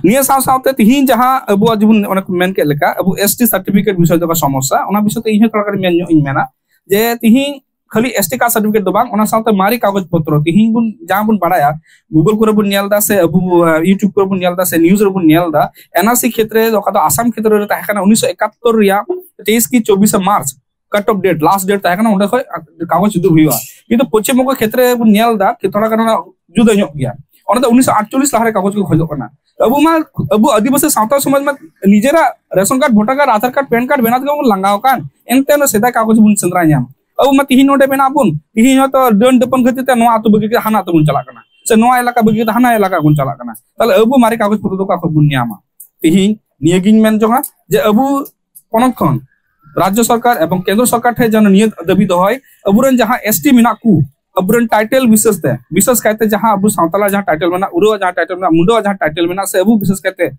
ᱱᱤᱭᱟᱹ ᱥᱟᱶ ᱥᱟᱶᱛᱮ ᱛᱤᱦᱤᱧ ᱡᱟᱦᱟᱸ ᱟᱵᱚᱣᱟᱜ ᱡᱮᱢᱚᱱ ᱚᱱᱮ ᱠᱚ ᱢᱮᱱ ᱠᱮᱫ ᱞᱮᱠᱟ ᱟᱵᱚ ᱮᱥ ᱴᱤ ᱥᱟᱨᱴᱤᱯᱷᱤᱠᱮᱴ ᱵᱤᱥᱚᱭ ᱛᱮ ᱥᱚᱢᱚᱥᱥᱟ, ᱚᱱᱟ ᱵᱤᱥᱚᱭ ᱛᱮ ᱤᱧ ᱦᱚᱸ ᱛᱷᱚᱲᱟ ᱜᱟᱱ ᱢᱮᱱ ᱧᱚᱜ ᱤᱧ ᱢᱮᱱᱟ ᱡᱮ ᱛᱤᱦᱤᱧ ᱠᱷᱟᱹᱞᱤ ᱮᱥ ᱴᱤ ᱠᱟᱥᱴ ᱥᱟᱨᱴᱤᱯᱷᱤᱠᱮᱴ ᱫᱚ ᱵᱟᱝ, ᱚᱱᱟ ᱥᱟᱶᱛᱮ ᱢᱟᱨᱮ ᱠᱟᱜᱚᱡᱽ ᱯᱚᱛᱨᱚ ᱛᱤᱦᱤᱧ ᱵᱚᱱ ᱡᱟᱦᱟᱸ ᱵᱚᱱ ᱵᱟᱲᱟᱭᱟ, ᱜᱩᱜᱚᱞ ᱠᱚᱨᱮ ᱵᱚᱱ ᱧᱮᱞ ᱮᱫᱟ ᱥᱮ ᱟᱵᱚ YouTube ᱠᱚᱨᱮ ᱵᱚᱱ ᱧᱮᱞ ᱮᱫᱟ ᱥᱮ ᱱᱤᱭᱩᱡ ᱨᱮᱵᱚᱱ ᱧᱮᱞ ᱮᱫᱟ, ᱮᱱ ᱟᱨ ᱥᱤ ᱠᱷᱮᱛᱨᱮ ᱚᱠᱟ ᱫᱚ ᱟᱥᱟᱢ ᱠᱷᱮᱛᱨᱮ ᱨᱮ ᱛᱟᱦᱮᱸ ᱠᱟᱱᱟ ᱩᱱᱤᱥᱥᱚ ᱮᱠᱟᱛᱛᱳᱨ ᱨᱮᱭᱟᱜ ᱛᱮᱭᱤᱥ ᱠᱤ ᱪᱚᱵᱵᱤᱥᱮ ᱢᱟᱨᱪ, ᱠᱟᱴ ᱚᱯᱷ ᱰᱮᱴ, ᱞᱟᱥᱴ ᱰᱮᱴ ᱛᱟᱦᱮᱸ ᱠᱟᱱᱟ, ᱚᱸᱰᱮ ᱠᱷᱚᱱ ᱠᱟᱜᱚᱡᱽ ᱥᱤᱫᱩ ᱦᱩᱭᱩᱜᱼᱟ᱾ ᱠᱤᱱᱛᱩ ᱯᱚᱪᱷᱤᱢ ᱵᱚᱝᱜᱚ ᱠᱷᱮᱛᱨᱮ ᱵᱚᱱ ᱧᱮᱞ ᱮᱫᱟ ᱠᱤ ᱛᱷᱚᱲᱟ ᱜᱟᱱ ᱚᱱᱟ ᱡᱩᱫᱟᱹ ᱧᱚᱜ ᱜᱮᱭᱟ᱾ ᱚᱸᱰᱮ ᱫᱚ ᱩᱱᱤᱥᱥᱚ ᱟᱴᱪᱚᱞᱞᱤᱥ ᱞᱟᱦᱟᱨᱮ ᱠᱟᱜᱚᱡᱽ ᱠᱚ ᱠᱷᱚᱡᱚᱜ ᱠᱟᱱᱟ᱾ ᱟᱵᱚ ᱢᱟ, ᱟᱵᱚ ᱟᱹᱫᱤᱵᱟᱹᱥᱤ ᱥᱟᱶᱛᱟ ᱥᱚᱢᱟᱡᱽ ᱢᱟ ᱱᱤᱡᱮᱨᱟᱜ ration card, voter card, Aadhaar card, PAN card ᱵᱮᱱᱟᱣ ᱛᱮᱜᱮ ᱵᱚᱱ ᱞᱟᱸᱜᱟᱣ ᱟᱠᱟᱱ, ᱮᱱᱛᱮ ᱚᱱᱟ ᱥᱮᱫᱟᱭ ᱠᱟᱜᱚᱡᱽ ᱵᱚᱱ ᱥᱮᱸᱫᱽᱨᱟ ᱧᱟᱢ᱾ ᱟᱵᱚ ᱢᱟ ᱛᱤᱦᱤᱧ ᱱᱚᱰᱮ ᱢᱮᱱᱟᱜ ᱵᱚᱱ, ᱛᱤᱦᱤᱧ ᱦᱚᱭᱛᱚ ᱰᱟᱹᱱ ᱰᱟᱹᱯᱟᱹᱱ ᱠᱷᱟᱹᱛᱤᱨ ᱛᱮ ᱱᱚᱣᱟ ᱟᱹᱛᱩ ᱵᱟᱹᱜᱤ ᱠᱟᱛᱮ ᱦᱟᱱᱟ ᱟᱹᱛᱩ ᱵᱚᱱ ᱪᱟᱞᱟᱜ ᱠᱟᱱᱟ, ᱥᱮ ᱱᱚᱣᱟ ᱮᱞᱟᱠᱟ ᱵᱟᱹᱜᱤ ᱠᱟᱛᱮ ᱦᱟᱱᱟ ᱮᱞᱟᱠᱟ ᱵᱚᱱ ᱪᱟᱞᱟᱜ ᱠᱟᱱᱟ᱾ ᱛᱟᱦᱞᱮ ᱟᱵᱚ ᱢᱟᱨᱮ ᱠᱟᱜᱚᱡᱽ ᱯᱚᱛᱨᱚ ᱫᱚ ᱚᱠᱟ ᱠᱷᱚᱱ ᱵᱚᱱ ᱧᱟᱢᱟ? ᱛᱤᱦᱤᱧ ᱱᱤᱭᱟᱹᱜᱤᱧ ᱢᱮᱱ ᱡᱚᱝᱟ ᱡᱮ ᱟᱵᱚ ᱯᱚᱱᱚᱛ ᱠᱷᱚᱱ ᱨᱟᱡᱽᱡᱚ ᱥᱚᱨᱠᱟᱨ ᱮᱵᱚᱝ ᱠᱮᱱᱫᱨᱚ ᱥᱚᱨᱠᱟᱨ ᱴᱷᱮᱱ ᱡᱮᱱᱚ ᱱᱤᱭᱟᱹ ᱫᱟᱹᱵᱤ ᱫᱚᱦᱚᱭ, ᱟᱵᱚᱨᱮᱱ ᱡᱟᱦᱟᱸ ᱮᱥ ᱴᱤ ᱢᱮᱱᱟᱜ ᱠᱚ, ᱟᱵᱚᱨᱮᱱ ᱴᱟᱭᱴᱮᱞ ᱵᱤᱥᱮᱥ ᱛᱮ, ᱵᱤᱥᱮᱥ ᱠᱟᱭᱛᱮ ᱡᱟᱦᱟᱸ ᱟᱵᱚ ᱥᱟᱶᱛᱟᱞᱟ ᱡᱟᱦᱟᱸ ᱴᱟᱭᱴᱮᱞ ᱢᱮᱱᱟᱜ, ᱩᱨᱟᱹᱣᱟᱜ ᱡᱟᱦᱟᱸ ᱴᱟᱭᱴᱮᱞ ᱢᱮᱱᱟᱜ, ᱢᱩᱱᱰᱟᱹᱣᱟᱜ ᱡᱟᱦᱟᱸ ᱴᱟᱭᱴᱮᱞ ᱢᱮᱱᱟᱜ, ᱥᱮ ᱟᱵᱚ ᱵᱤᱥᱮᱥ ᱠᱟᱭᱛᱮ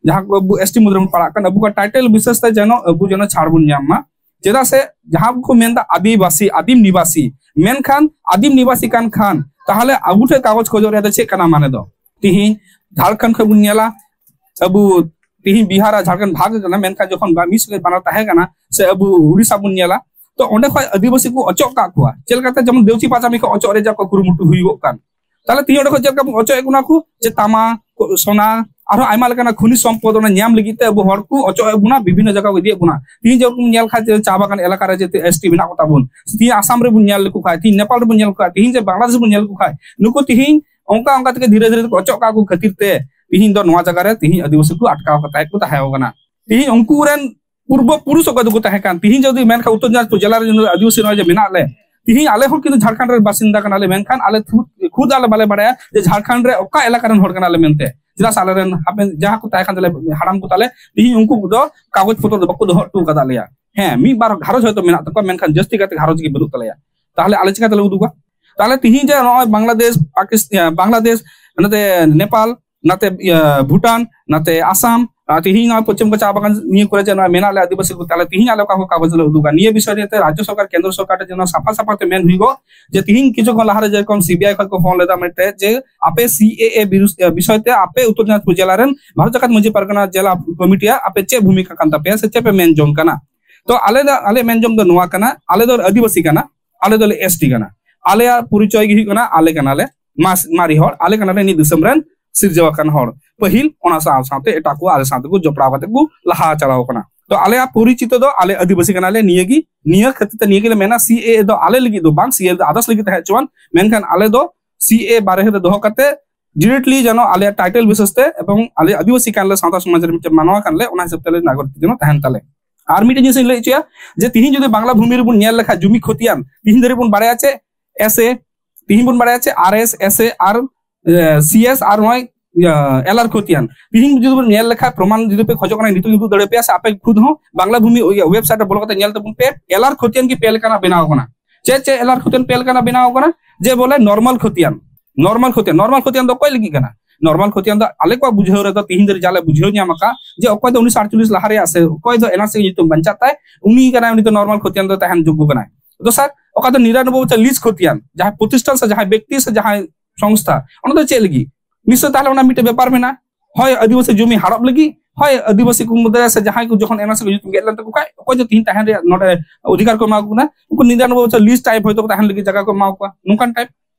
ᱡᱟᱦᱟᱸ ᱠᱚ ᱟᱵᱚ ᱮᱥ ᱴᱤ ᱢᱩᱫᱽ ᱨᱮᱵᱚᱱ ᱯᱟᱲᱟᱜ ᱠᱟᱱ, ᱟᱵᱚ ᱠᱚ ᱴᱟᱭᱴᱮᱞ ᱵᱤᱥᱮᱥ ᱛᱮ ᱡᱮᱱᱚ ᱟᱵᱚ ᱡᱮᱱᱚ ᱪᱷᱟᱲ ᱵᱚᱱ ᱧᱟᱢ ᱢᱟ᱾ ᱪᱮᱫᱟᱜ ᱥᱮ ᱡᱟᱦᱟᱸ ᱠᱚ ᱢᱮᱱᱫᱟ ᱟᱹᱫᱤᱵᱟᱹᱥᱤ, ᱟᱹᱫᱤᱢ ᱱᱤᱵᱟᱥᱤ, ᱢᱮᱱᱠᱷᱟᱱ ᱟᱹᱫᱤᱢ ᱱᱤᱵᱟᱥᱤ ᱠᱟᱱ ᱠᱷᱟᱱ ᱛᱟᱦᱞᱮ ᱟᱵᱚ ᱴᱷᱮᱱ ᱠᱟᱜᱚᱡᱽ ᱠᱷᱚᱡᱚᱜ ᱨᱮᱭᱟᱜ ᱫᱚ ᱪᱮᱫ ᱠᱟᱱᱟ ᱢᱟᱱᱮ ᱫᱚ? ᱛᱤᱦᱤᱧ ᱡᱷᱟᱲᱠᱷᱚᱸᱰ ᱠᱷᱚᱱ ᱵᱚᱱ ᱧᱮᱞᱟ, ᱟᱵᱚ ᱛᱤᱦᱤᱧ ᱵᱤᱦᱟᱨ ᱟᱨ ᱡᱷᱟᱲᱠᱷᱚᱸᱰ ᱵᱷᱟᱜᱽ ᱟᱠᱟᱱᱟ, ᱢᱮᱱᱠᱷᱟᱱ ᱡᱚᱠᱷᱚᱱ ᱵᱟ-, ᱢᱤᱫ ᱥᱚᱸᱜᱮ ᱵᱟᱱᱟᱨ ᱛᱟᱦᱮᱸ ᱠᱟᱱᱟ, ᱥᱮ ᱟᱵᱚ ᱩᱲᱤᱥᱥᱟ ᱵᱚᱱ ᱧᱮᱞᱟ, ᱛᱚ ᱚᱸᱰᱮ ᱠᱷᱚᱱ ᱟᱹᱫᱤᱵᱟᱹᱥᱤ ᱠᱚ ᱚᱪᱚᱜ ᱠᱟᱜ ᱠᱚᱣᱟ᱾ ᱪᱮᱫ ᱞᱮᱠᱟᱛᱮ? ᱡᱮᱢᱚᱱ ᱫᱮᱣᱪᱤ ᱯᱟᱪᱟᱢᱤ ᱠᱚ ᱚᱪᱚᱜ ᱨᱮᱭᱟᱜ ᱠᱚ ᱠᱩᱨᱩᱢᱩᱴᱩ ᱦᱩᱭᱩᱜᱚᱜ ᱠᱟᱱ᱾ ᱛᱟᱦᱞᱮ ᱛᱤᱦᱤᱧ ᱚᱸᱰᱮ ᱠᱷᱚᱱ ᱪᱮᱫ ᱞᱮᱠᱟ ᱵᱚᱱ ᱚᱪᱚᱜ ᱮᱫ ᱵᱚᱱᱟ ᱠᱚ, ᱡᱮ ᱛᱟᱢᱟ ᱠᱚ, ᱥᱚᱱᱟ, ᱟᱨᱦᱚᱸ ᱟᱭᱢᱟ ᱞᱮᱠᱟᱱᱟᱜ ᱠᱷᱚᱱᱤᱡᱽ ᱥᱚᱢᱯᱚᱫ ᱚᱱᱟ ᱧᱟᱢ ᱞᱟᱹᱜᱤᱫ ᱛᱮ ᱟᱵᱚ ᱦᱚᱲ ᱠᱚ ᱚᱪᱚᱜ ᱮᱫ ᱵᱚᱱᱟ, ᱵᱤᱵᱷᱤᱱᱱᱚ ᱡᱟᱭᱜᱟ ᱠᱚ ᱤᱫᱤᱭᱮᱫ ᱵᱚᱱᱟ᱾ ᱛᱤᱦᱤᱧ ᱡᱮᱨᱚᱠᱚᱢ ᱧᱮᱞ ᱠᱷᱟᱡ ᱡᱮ ᱪᱟ ᱵᱟᱜᱟᱱ ᱮᱞᱟᱠᱟ ᱨᱮ ᱡᱮ ᱮᱥ ᱴᱤ ᱢᱮᱱᱟᱜ ᱠᱚ ᱛᱟᱵᱚᱱ, ᱛᱤᱦᱤᱧ ᱟᱥᱟᱢ ᱨᱮᱵᱚᱱ ᱧᱮᱞ ᱞᱮᱠᱚ ᱠᱷᱟᱡ, ᱛᱤᱦᱤᱧ ᱱᱮᱯᱟᱞ ᱨᱮᱵᱚᱱ ᱧᱮᱞ ᱠᱚ ᱠᱷᱟᱡ, ᱛᱤᱦᱤᱧ ᱡᱮ ᱵᱟᱝᱞᱟᱫᱮᱥ ᱨᱮᱵᱚᱱ ᱧᱮᱞ ᱠᱚ ᱠᱷᱟᱡ, ᱱᱩᱠᱩ ᱛᱤᱦᱤᱧ ᱚᱱᱠᱟ ᱚᱱᱠᱟ ᱛᱮᱜᱮ ᱫᱷᱤᱨᱮ ᱫᱷᱤᱨᱮ ᱛᱮᱠᱚ ᱚᱪᱚᱜ ᱠᱟᱜ ᱠᱚ ᱠᱷᱟᱹᱛᱤᱨ ᱛᱮ ᱛᱤᱦᱤᱧ ᱫᱚ ᱱᱚᱣᱟ ᱡᱟᱭᱜᱟ ᱨᱮ ᱛᱤᱦᱤᱧ ᱟᱹᱫᱤᱵᱟᱹᱥᱤ ᱠᱚ ᱟᱴᱠᱟᱣ ᱠᱟᱛᱮ ᱠᱚ ᱛᱟᱦᱮᱸ ᱠᱟᱱᱟ᱾ ᱛᱤᱦᱤᱧ ᱩᱱᱠᱩ ᱨᱮᱱ ᱯᱩᱨᱵᱚ ᱯᱩᱨᱩᱥ ᱚᱠᱚᱭ ᱫᱚᱠᱚ ᱛᱟᱦᱮᱸ ᱠᱟᱱ, ᱛᱤᱦᱤᱧ ᱡᱩᱫᱤ ᱢᱮᱱᱠᱷᱟᱱ ᱩᱛᱛᱚᱨ ᱫᱤᱱᱟᱡᱽᱯᱩᱨ ᱡᱮᱞᱟ ᱨᱮ ᱡᱩᱫᱤ ᱟᱹᱫᱤᱵᱟᱹᱥᱤ ᱱᱚᱜᱼᱚᱭ ᱡᱮ ᱢᱮᱱᱟᱜ ᱞᱮ, ᱛᱤᱦᱤᱧ ᱟᱞᱮ ᱦᱚᱸ ᱠᱤᱱᱛᱩ ᱡᱷᱟᱲᱠᱷᱚᱸᱰ ᱨᱮᱱ ᱵᱟᱥᱤᱱᱫᱟ ᱠᱟᱱᱟᱞᱮ, ᱢᱮᱱᱠᱷᱟᱱ ᱟᱞᱮ ᱠᱷᱩᱫ, ᱠᱷᱩᱫ ᱟᱞᱮ ᱵᱟᱞᱮ ᱵᱟᱲᱟᱭᱟ ᱡᱮ ᱡᱷᱟᱲᱠᱷᱚᱸᱰ ᱨᱮ ᱚᱠᱟ ᱮᱞᱟᱠᱟ ᱨᱮᱱ ᱦᱚᱲ ᱠᱟᱱᱟᱞᱮ ᱢᱮᱱᱛᱮ᱾ ᱪᱮᱫᱟᱜ ᱥᱮ ᱟᱞᱮᱨᱮᱱ ᱦᱟᱯᱮᱱ ᱡᱟᱦᱟᱸ ᱠᱚ ᱛᱟᱦᱮᱸ ᱠᱟᱱ ᱛᱟᱞᱮ ᱦᱟᱲᱟᱢ ᱠᱚ ᱛᱟᱞᱮ, ᱛᱤᱦᱤᱧ ᱩᱱᱠᱩ ᱠᱚᱫᱚ ᱠᱟᱜᱚᱡᱽ ᱯᱚᱛᱨᱚ ᱫᱚ ᱵᱟᱠᱚ ᱫᱚᱦᱚ ᱦᱚᱴᱚ ᱟᱠᱟᱫ ᱞᱮᱭᱟ᱾ ᱦᱮᱸ, ᱢᱤᱫ ᱵᱟᱨ ᱜᱷᱟᱨᱚᱸᱡᱽ ᱦᱚᱭᱛᱳ ᱢᱮᱱᱟᱜ ᱛᱟᱠᱚᱣᱟ, ᱢᱮᱱᱠᱷᱟᱱ ᱡᱟᱹᱥᱛᱤ ᱠᱟᱛᱮ ᱜᱷᱟᱨᱚᱸᱡᱽ ᱜᱮ ᱵᱟᱹᱱᱩᱜ ᱛᱟᱞᱮᱭᱟ᱾ ᱛᱟᱦᱞᱮ ᱟᱞᱮ ᱪᱤᱠᱟᱹ ᱛᱮᱞᱮ ᱩᱫᱩᱜᱟ? ᱛᱟᱦᱞᱮ ᱛᱤᱦᱤᱧ ᱡᱮ ᱱᱚᱜᱼᱚᱭ ᱵᱟᱝᱞᱟᱫᱮᱥ, ᱯᱟᱠᱤᱥᱛᱟᱱ, ᱵᱟᱝᱞᱟᱫᱮᱥ, ᱱᱚᱛᱮ ᱱᱮᱯᱟᱞ, ᱱᱟᱛᱮ, ᱤᱭᱟᱹ, ᱵᱷᱩᱴᱟᱱ, ᱱᱟᱛᱮ ᱟᱥᱟᱢ, ᱟᱨ ᱛᱤᱦᱤᱧ ᱱᱚᱣᱟ ᱯᱚᱪᱷᱤᱢ ᱵᱚᱝᱜᱚ ᱪᱟ ᱵᱟᱜᱟᱱ ᱱᱤᱭᱟᱹ ᱠᱚᱨᱮ ᱡᱮ ᱱᱚᱣᱟ ᱢᱮᱱᱟᱜ ᱞᱮ ᱟᱹᱫᱤᱵᱟᱹᱥᱤ ᱠᱚ, ᱛᱟᱦᱞᱮ ᱛᱤᱦᱤᱧ ᱟᱞᱮ ᱚᱠᱟ ᱠᱚ ᱠᱟᱜᱚᱡᱽ ᱞᱮ ᱩᱫᱩᱜᱟ? ᱱᱤᱭᱟᱹ ᱵᱤᱥᱚᱭ ᱨᱮ ᱨᱟᱡᱽᱡᱚ ᱥᱚᱨᱠᱟᱨ, ᱠᱮᱱᱫᱨᱚ ᱥᱚᱨᱠᱟᱨ ᱴᱷᱮᱱ ᱡᱮᱱᱚ ᱥᱟᱯᱷᱟ ᱥᱟᱯᱷᱟ ᱛᱮ ᱢᱮᱱ ᱦᱩᱭᱩᱜᱚᱜ ᱡᱮ ᱛᱤᱦᱤᱧ ᱠᱤᱪᱷᱩ ᱠᱷᱚᱱ ᱞᱟᱦᱟᱨᱮ ᱡᱮᱨᱚᱠᱚᱢ ᱥᱤ ᱵᱤ ᱟᱭ ᱠᱷᱚᱱ ᱠᱚ ᱯᱷᱳᱱ ᱞᱮᱫᱟ ᱢᱤᱫᱴᱮᱡ ᱡᱮ ᱟᱯᱮ ᱥᱤ ᱮ ᱮ ᱵᱤᱨᱩ-, ᱮ, ᱵᱤᱥᱚᱭ ᱛᱮ ᱟᱯᱮ ᱩᱛᱛᱚᱨ ᱫᱤᱱᱟᱡᱽᱯᱩᱨ ᱡᱮᱞᱟ ᱨᱮᱱ ᱵᱷᱟᱨᱚᱛ ᱡᱟᱠᱟᱛ ᱢᱟᱹᱡᱷᱤ ᱯᱟᱨᱜᱟᱱᱟ ᱡᱮᱞᱟ ᱠᱚᱢᱤᱴᱤᱭᱟᱜ ᱟᱯᱮ ᱪᱮᱫ ᱵᱷᱩᱢᱤᱠᱟ ᱠᱟᱱ ᱛᱟᱯᱮᱭᱟ ᱥᱮ ᱪᱮᱫ ᱯᱮ ᱢᱮᱱ ᱡᱚᱝ ᱠᱟᱱᱟ? ᱛᱚ ᱟᱞᱮ ᱫᱚ, ᱟᱞᱮ ᱢᱮᱱ ᱡᱚᱝ ᱫᱚ ᱱᱚᱣᱟ ᱠᱟᱱᱟ, ᱟᱞᱮ ᱫᱚ ᱟᱹᱫᱤᱵᱟᱹᱥᱤ ᱠᱟᱱᱟ, ᱟᱞᱮ ᱫᱚᱞᱮ ᱮᱥ ᱴᱤ ᱠᱟᱱᱟ, ᱟᱞᱮᱭᱟᱜ ᱯᱚᱨᱤᱪᱚᱭ ᱜᱮ ᱦᱩᱭᱩᱜ ᱠᱟᱱᱟ ᱟᱞᱮ ᱠᱟᱱᱟᱞᱮ ᱢᱟᱥ-, ᱢᱟᱨᱮ ᱦᱚᱲ, ᱟᱞᱮ ᱠᱟᱱᱟᱞᱮ ᱱᱤᱭᱟᱹ ᱫᱤᱥᱚᱢ ᱨᱮᱱ ᱥᱤᱨᱡᱟᱹᱣ ᱟᱠᱟᱱ ᱦᱚᱲ ᱯᱟᱹᱦᱤᱞ, ᱚᱱᱟ ᱥᱟᱶ ᱥᱟᱶᱛᱮ ᱮᱴᱟᱜ ᱠᱚ ᱟᱞᱮ ᱥᱟᱶ ᱛᱮᱠᱚ ᱡᱚᱯᱲᱟᱣ ᱠᱟᱛᱮ ᱠᱚ ᱞᱟᱦᱟ ᱪᱟᱞᱟᱣ ᱠᱟᱱᱟ᱾ ᱛᱚ ᱟᱞᱮᱭᱟᱜ ᱯᱚᱨᱤᱪᱤᱛᱚ ᱫᱚ ᱟᱞᱮ ᱟᱹᱫᱤᱵᱟᱹᱥᱤ ᱠᱟᱱᱟᱞᱮ, ᱱᱤᱭᱟᱹ ᱜᱮ, ᱱᱤᱭᱟᱹ ᱠᱷᱟᱹᱛᱤᱨ ᱛᱮ ᱱᱤᱭᱟᱹ ᱜᱮᱞᱮ ᱢᱮᱱᱟ, ᱥᱤ ᱮ ᱮ ᱫᱚ ᱟᱞᱮ ᱞᱟᱹᱜᱤᱫ ᱫᱚ ᱵᱟᱝ, ᱥᱤ ᱮ ᱮ ᱫᱚ others ᱞᱟᱹᱜᱤᱫ ᱛᱟᱦᱮᱸ ᱦᱚᱪᱚᱣᱟᱱ, ᱢᱮᱱᱠᱷᱟᱱ ᱟᱞᱮ ᱫᱚ ᱥᱤ ᱮ ᱮ ᱵᱟᱨᱦᱮ ᱨᱮ ᱫᱚᱦᱚ ᱠᱟᱛᱮ directly ᱡᱮᱱᱚ ᱟᱞᱮᱭᱟᱜ title basis ᱛᱮ ᱮᱵᱚᱝ ᱟᱞᱮ ᱟᱹᱫᱤᱵᱟᱹᱥᱤ ᱠᱟᱱᱞᱮ, ᱥᱟᱶᱛᱟ ᱥᱚᱢᱟᱡᱽ ᱨᱮ ᱢᱤᱫᱴᱮᱱ ᱢᱟᱱᱣᱟ ᱠᱟᱱᱞᱮ, ᱚᱱᱟ ᱦᱤᱥᱟᱹᱵ ᱛᱮ ᱟᱞᱮ ᱱᱟᱜᱚᱨᱤᱠ ᱡᱮᱱᱚ ᱛᱟᱦᱮᱱ ᱛᱟᱞᱮ᱾ ᱟᱨ ᱢᱤᱫᱴᱮᱱ ᱡᱤᱱᱤᱥ ᱤᱧ ᱞᱟᱹᱭ ᱦᱚᱪᱚᱭᱟ ᱡᱮ ᱛᱤᱦᱤᱧ ᱡᱩᱫᱤ ᱵᱟᱝᱞᱟ ᱵᱷᱩᱢᱤ ᱨᱮᱵᱚᱱ ᱧᱮᱞ ᱞᱮᱠᱷᱟᱱ ᱡᱩᱢᱤ ᱠᱷᱚᱛᱤᱭᱟᱱ, ᱛᱤᱦᱤᱧ ᱫᱷᱟᱹᱨᱤᱡ ᱵᱚᱱ ᱵᱟᱲᱟᱭᱟ ᱪᱮᱫ? ᱮᱥ ᱮ, ᱛᱤᱦᱤᱧ ᱵᱚᱱ ᱵᱟᱲᱟᱭᱟ ᱪᱮᱫ? ᱟᱨ ᱮᱥ, ᱮᱥ ᱮ ᱟᱨ ᱱᱚᱜᱼᱚᱭ, ᱤᱭᱟᱹ, ᱮᱞ ᱟᱨ ᱠᱷᱚᱛᱤᱭᱟᱱ᱾ ᱛᱤᱦᱤᱧ ᱡᱩᱫᱤ ᱵᱚᱱ ᱧᱮᱞ ᱞᱮᱠᱷᱟᱱ ᱯᱨᱚᱢᱟᱱ ᱡᱩᱫᱤ ᱯᱮ ᱠᱷᱚᱡᱚᱜ ᱠᱟᱱᱟ, ᱱᱤᱛᱚᱜ ᱤᱧ ᱩᱫᱩᱜ ᱫᱟᱲᱮ ᱯᱮᱭᱟ ᱥᱮ ᱟᱯᱮ ᱠᱷᱩᱫ ᱦᱚᱸ ᱵᱟᱝᱞᱟ ᱵᱷᱩᱢᱤ, ᱤᱭᱟᱹ, website ᱨᱮ ᱵᱚᱞᱚ ᱠᱟᱛᱮ ᱧᱮᱞ ᱛᱟᱵᱚᱱ ᱯᱮ, ᱮᱞ ᱟᱨ ᱠᱷᱚᱛᱤᱭᱟᱱ ᱜᱮ ᱯᱮ ᱞᱮᱠᱟᱱᱟᱜ ᱵᱮᱱᱟᱣ ᱠᱟᱱᱟ᱾ ᱪᱮᱫ ᱪᱮᱫ ᱮᱞ ᱟᱨ ᱠᱷᱚᱛᱤᱭᱟᱱ ᱯᱮ ᱞᱮᱠᱟᱱᱟᱜ ᱵᱮᱱᱟᱣ ᱠᱟᱱᱟ? ᱡᱮ ᱵᱚᱞᱮ ᱱᱚᱨᱢᱟᱞ ᱠᱷᱚᱛᱤᱭᱟᱱ, ᱱᱚᱨᱢᱟᱞ ᱠᱷᱚᱛᱤᱭᱟᱱ, ᱱᱚᱨᱢᱟᱞ ᱠᱷᱚᱛᱤᱭᱟᱱ ᱫᱚ ᱚᱠᱚᱭ ᱞᱟᱹᱜᱤᱫ ᱠᱟᱱᱟ? ᱱᱚᱨᱢᱟᱞ ᱠᱷᱚᱛᱤᱭᱟᱱ ᱫᱚ ᱟᱞᱮ ᱠᱚᱣᱟᱜ ᱵᱩᱡᱷᱟᱹᱣ ᱨᱮᱫᱚ ᱛᱤᱦᱤᱧ ᱫᱷᱟᱹᱨᱤᱡ ᱡᱟᱞᱮ ᱵᱩᱡᱷᱟᱹᱣ ᱧᱟᱢ ᱟᱠᱟᱫ ᱡᱮ ᱚᱠᱚᱭ ᱫᱚ ᱩᱱᱤᱥᱥᱚ ᱟᱴᱪᱚᱞᱞᱤᱥ ᱞᱟᱦᱟ ᱨᱮᱭᱟᱜ ᱥᱮ ᱚᱠᱚᱭ ᱫᱚ ᱮᱱ ᱟᱨ ᱥᱤ ᱧᱩᱛᱩᱢ ᱵᱟᱧᱪᱟᱜ ᱛᱟᱭ, ᱩᱱᱤ ᱠᱟᱱᱟᱭ, ᱩᱱᱤ ᱫᱚ ᱱᱚᱨᱢᱟᱞ ᱠᱷᱚᱛᱤᱭᱟᱱ ᱫᱚ ᱛᱟᱦᱮᱱ ᱡᱳᱜᱽᱜᱚ ᱠᱟᱱᱟᱭ᱾ ᱫᱚᱥᱟᱨ, ᱚᱠᱟ ᱫᱚ ᱱᱤᱨᱟᱱᱚᱵᱵᱳᱭ ᱵᱚᱪᱷᱚᱨ ᱞᱤᱡ ᱠᱷᱚᱛᱤᱭᱟᱱ, ᱡᱟᱦᱟᱸᱭ ᱯᱨᱚᱛᱤᱥᱴᱷᱟᱱ ᱥᱮ ᱡᱟᱦᱟᱸᱭ ᱵᱮᱠᱛᱤ ᱥᱮ ᱡᱟᱦᱟᱸᱭ ᱥᱚᱝᱥᱛᱷᱟ, ᱚᱱᱟ ᱫᱚ ᱪᱮᱫ ᱞᱟᱹᱜᱤᱫ? ᱱᱤᱥᱪᱚᱭ ᱛᱟᱦᱞᱮ ᱚᱱᱟ ᱢᱤᱫᱴᱮᱱ ᱵᱮᱯᱟᱨ ᱢᱮᱱᱟᱜᱼᱟ, ᱦᱚᱭ ᱟᱹᱫᱤᱵᱟᱹᱥᱤ ᱡᱚᱢᱤ ᱦᱟᱲᱚᱯ ᱞᱟᱹᱜᱤᱫ, ᱦᱳᱭ, ᱟᱹᱫᱤᱵᱟᱹᱥᱤ ᱠᱚ ᱢᱩᱫᱽᱨᱮ ᱥᱮ ᱡᱟᱦᱟᱸᱭ ᱠᱚ ᱡᱚᱠᱷᱚᱱ ᱮᱱᱟᱨᱥᱤ ᱠᱚ ᱧᱩᱛᱩᱢ ᱜᱮᱫ ᱞᱮᱱ ᱛᱟᱠᱚ ᱠᱷᱟᱡ, ᱚᱠᱚᱭ ᱫᱚ ᱛᱤᱦᱤᱧ ᱛᱟᱦᱮᱱ ᱨᱮᱭᱟᱜ ᱱᱚᱰᱮ ᱚᱫᱷᱤᱠᱟᱨ ᱠᱚ ᱮᱢᱟ ᱠᱚ ᱠᱟᱱᱟ, ᱩᱱᱠᱩ ᱱᱤᱨᱟᱱᱚᱵᱵᱳᱭ ᱵᱚᱪᱷᱚᱨ ᱞᱤᱡ ᱴᱟᱭᱤᱯ ᱦᱚᱭᱛᱳ ᱠᱚ ᱛᱟᱦᱮᱱ ᱞᱟᱹᱜᱤᱫ ᱡᱟᱭᱜᱟ ᱠᱚ ᱮᱢᱟ ᱠᱚᱣᱟ, ᱱᱚᱝᱠᱟᱱ ᱴᱟᱭᱤᱯ᱾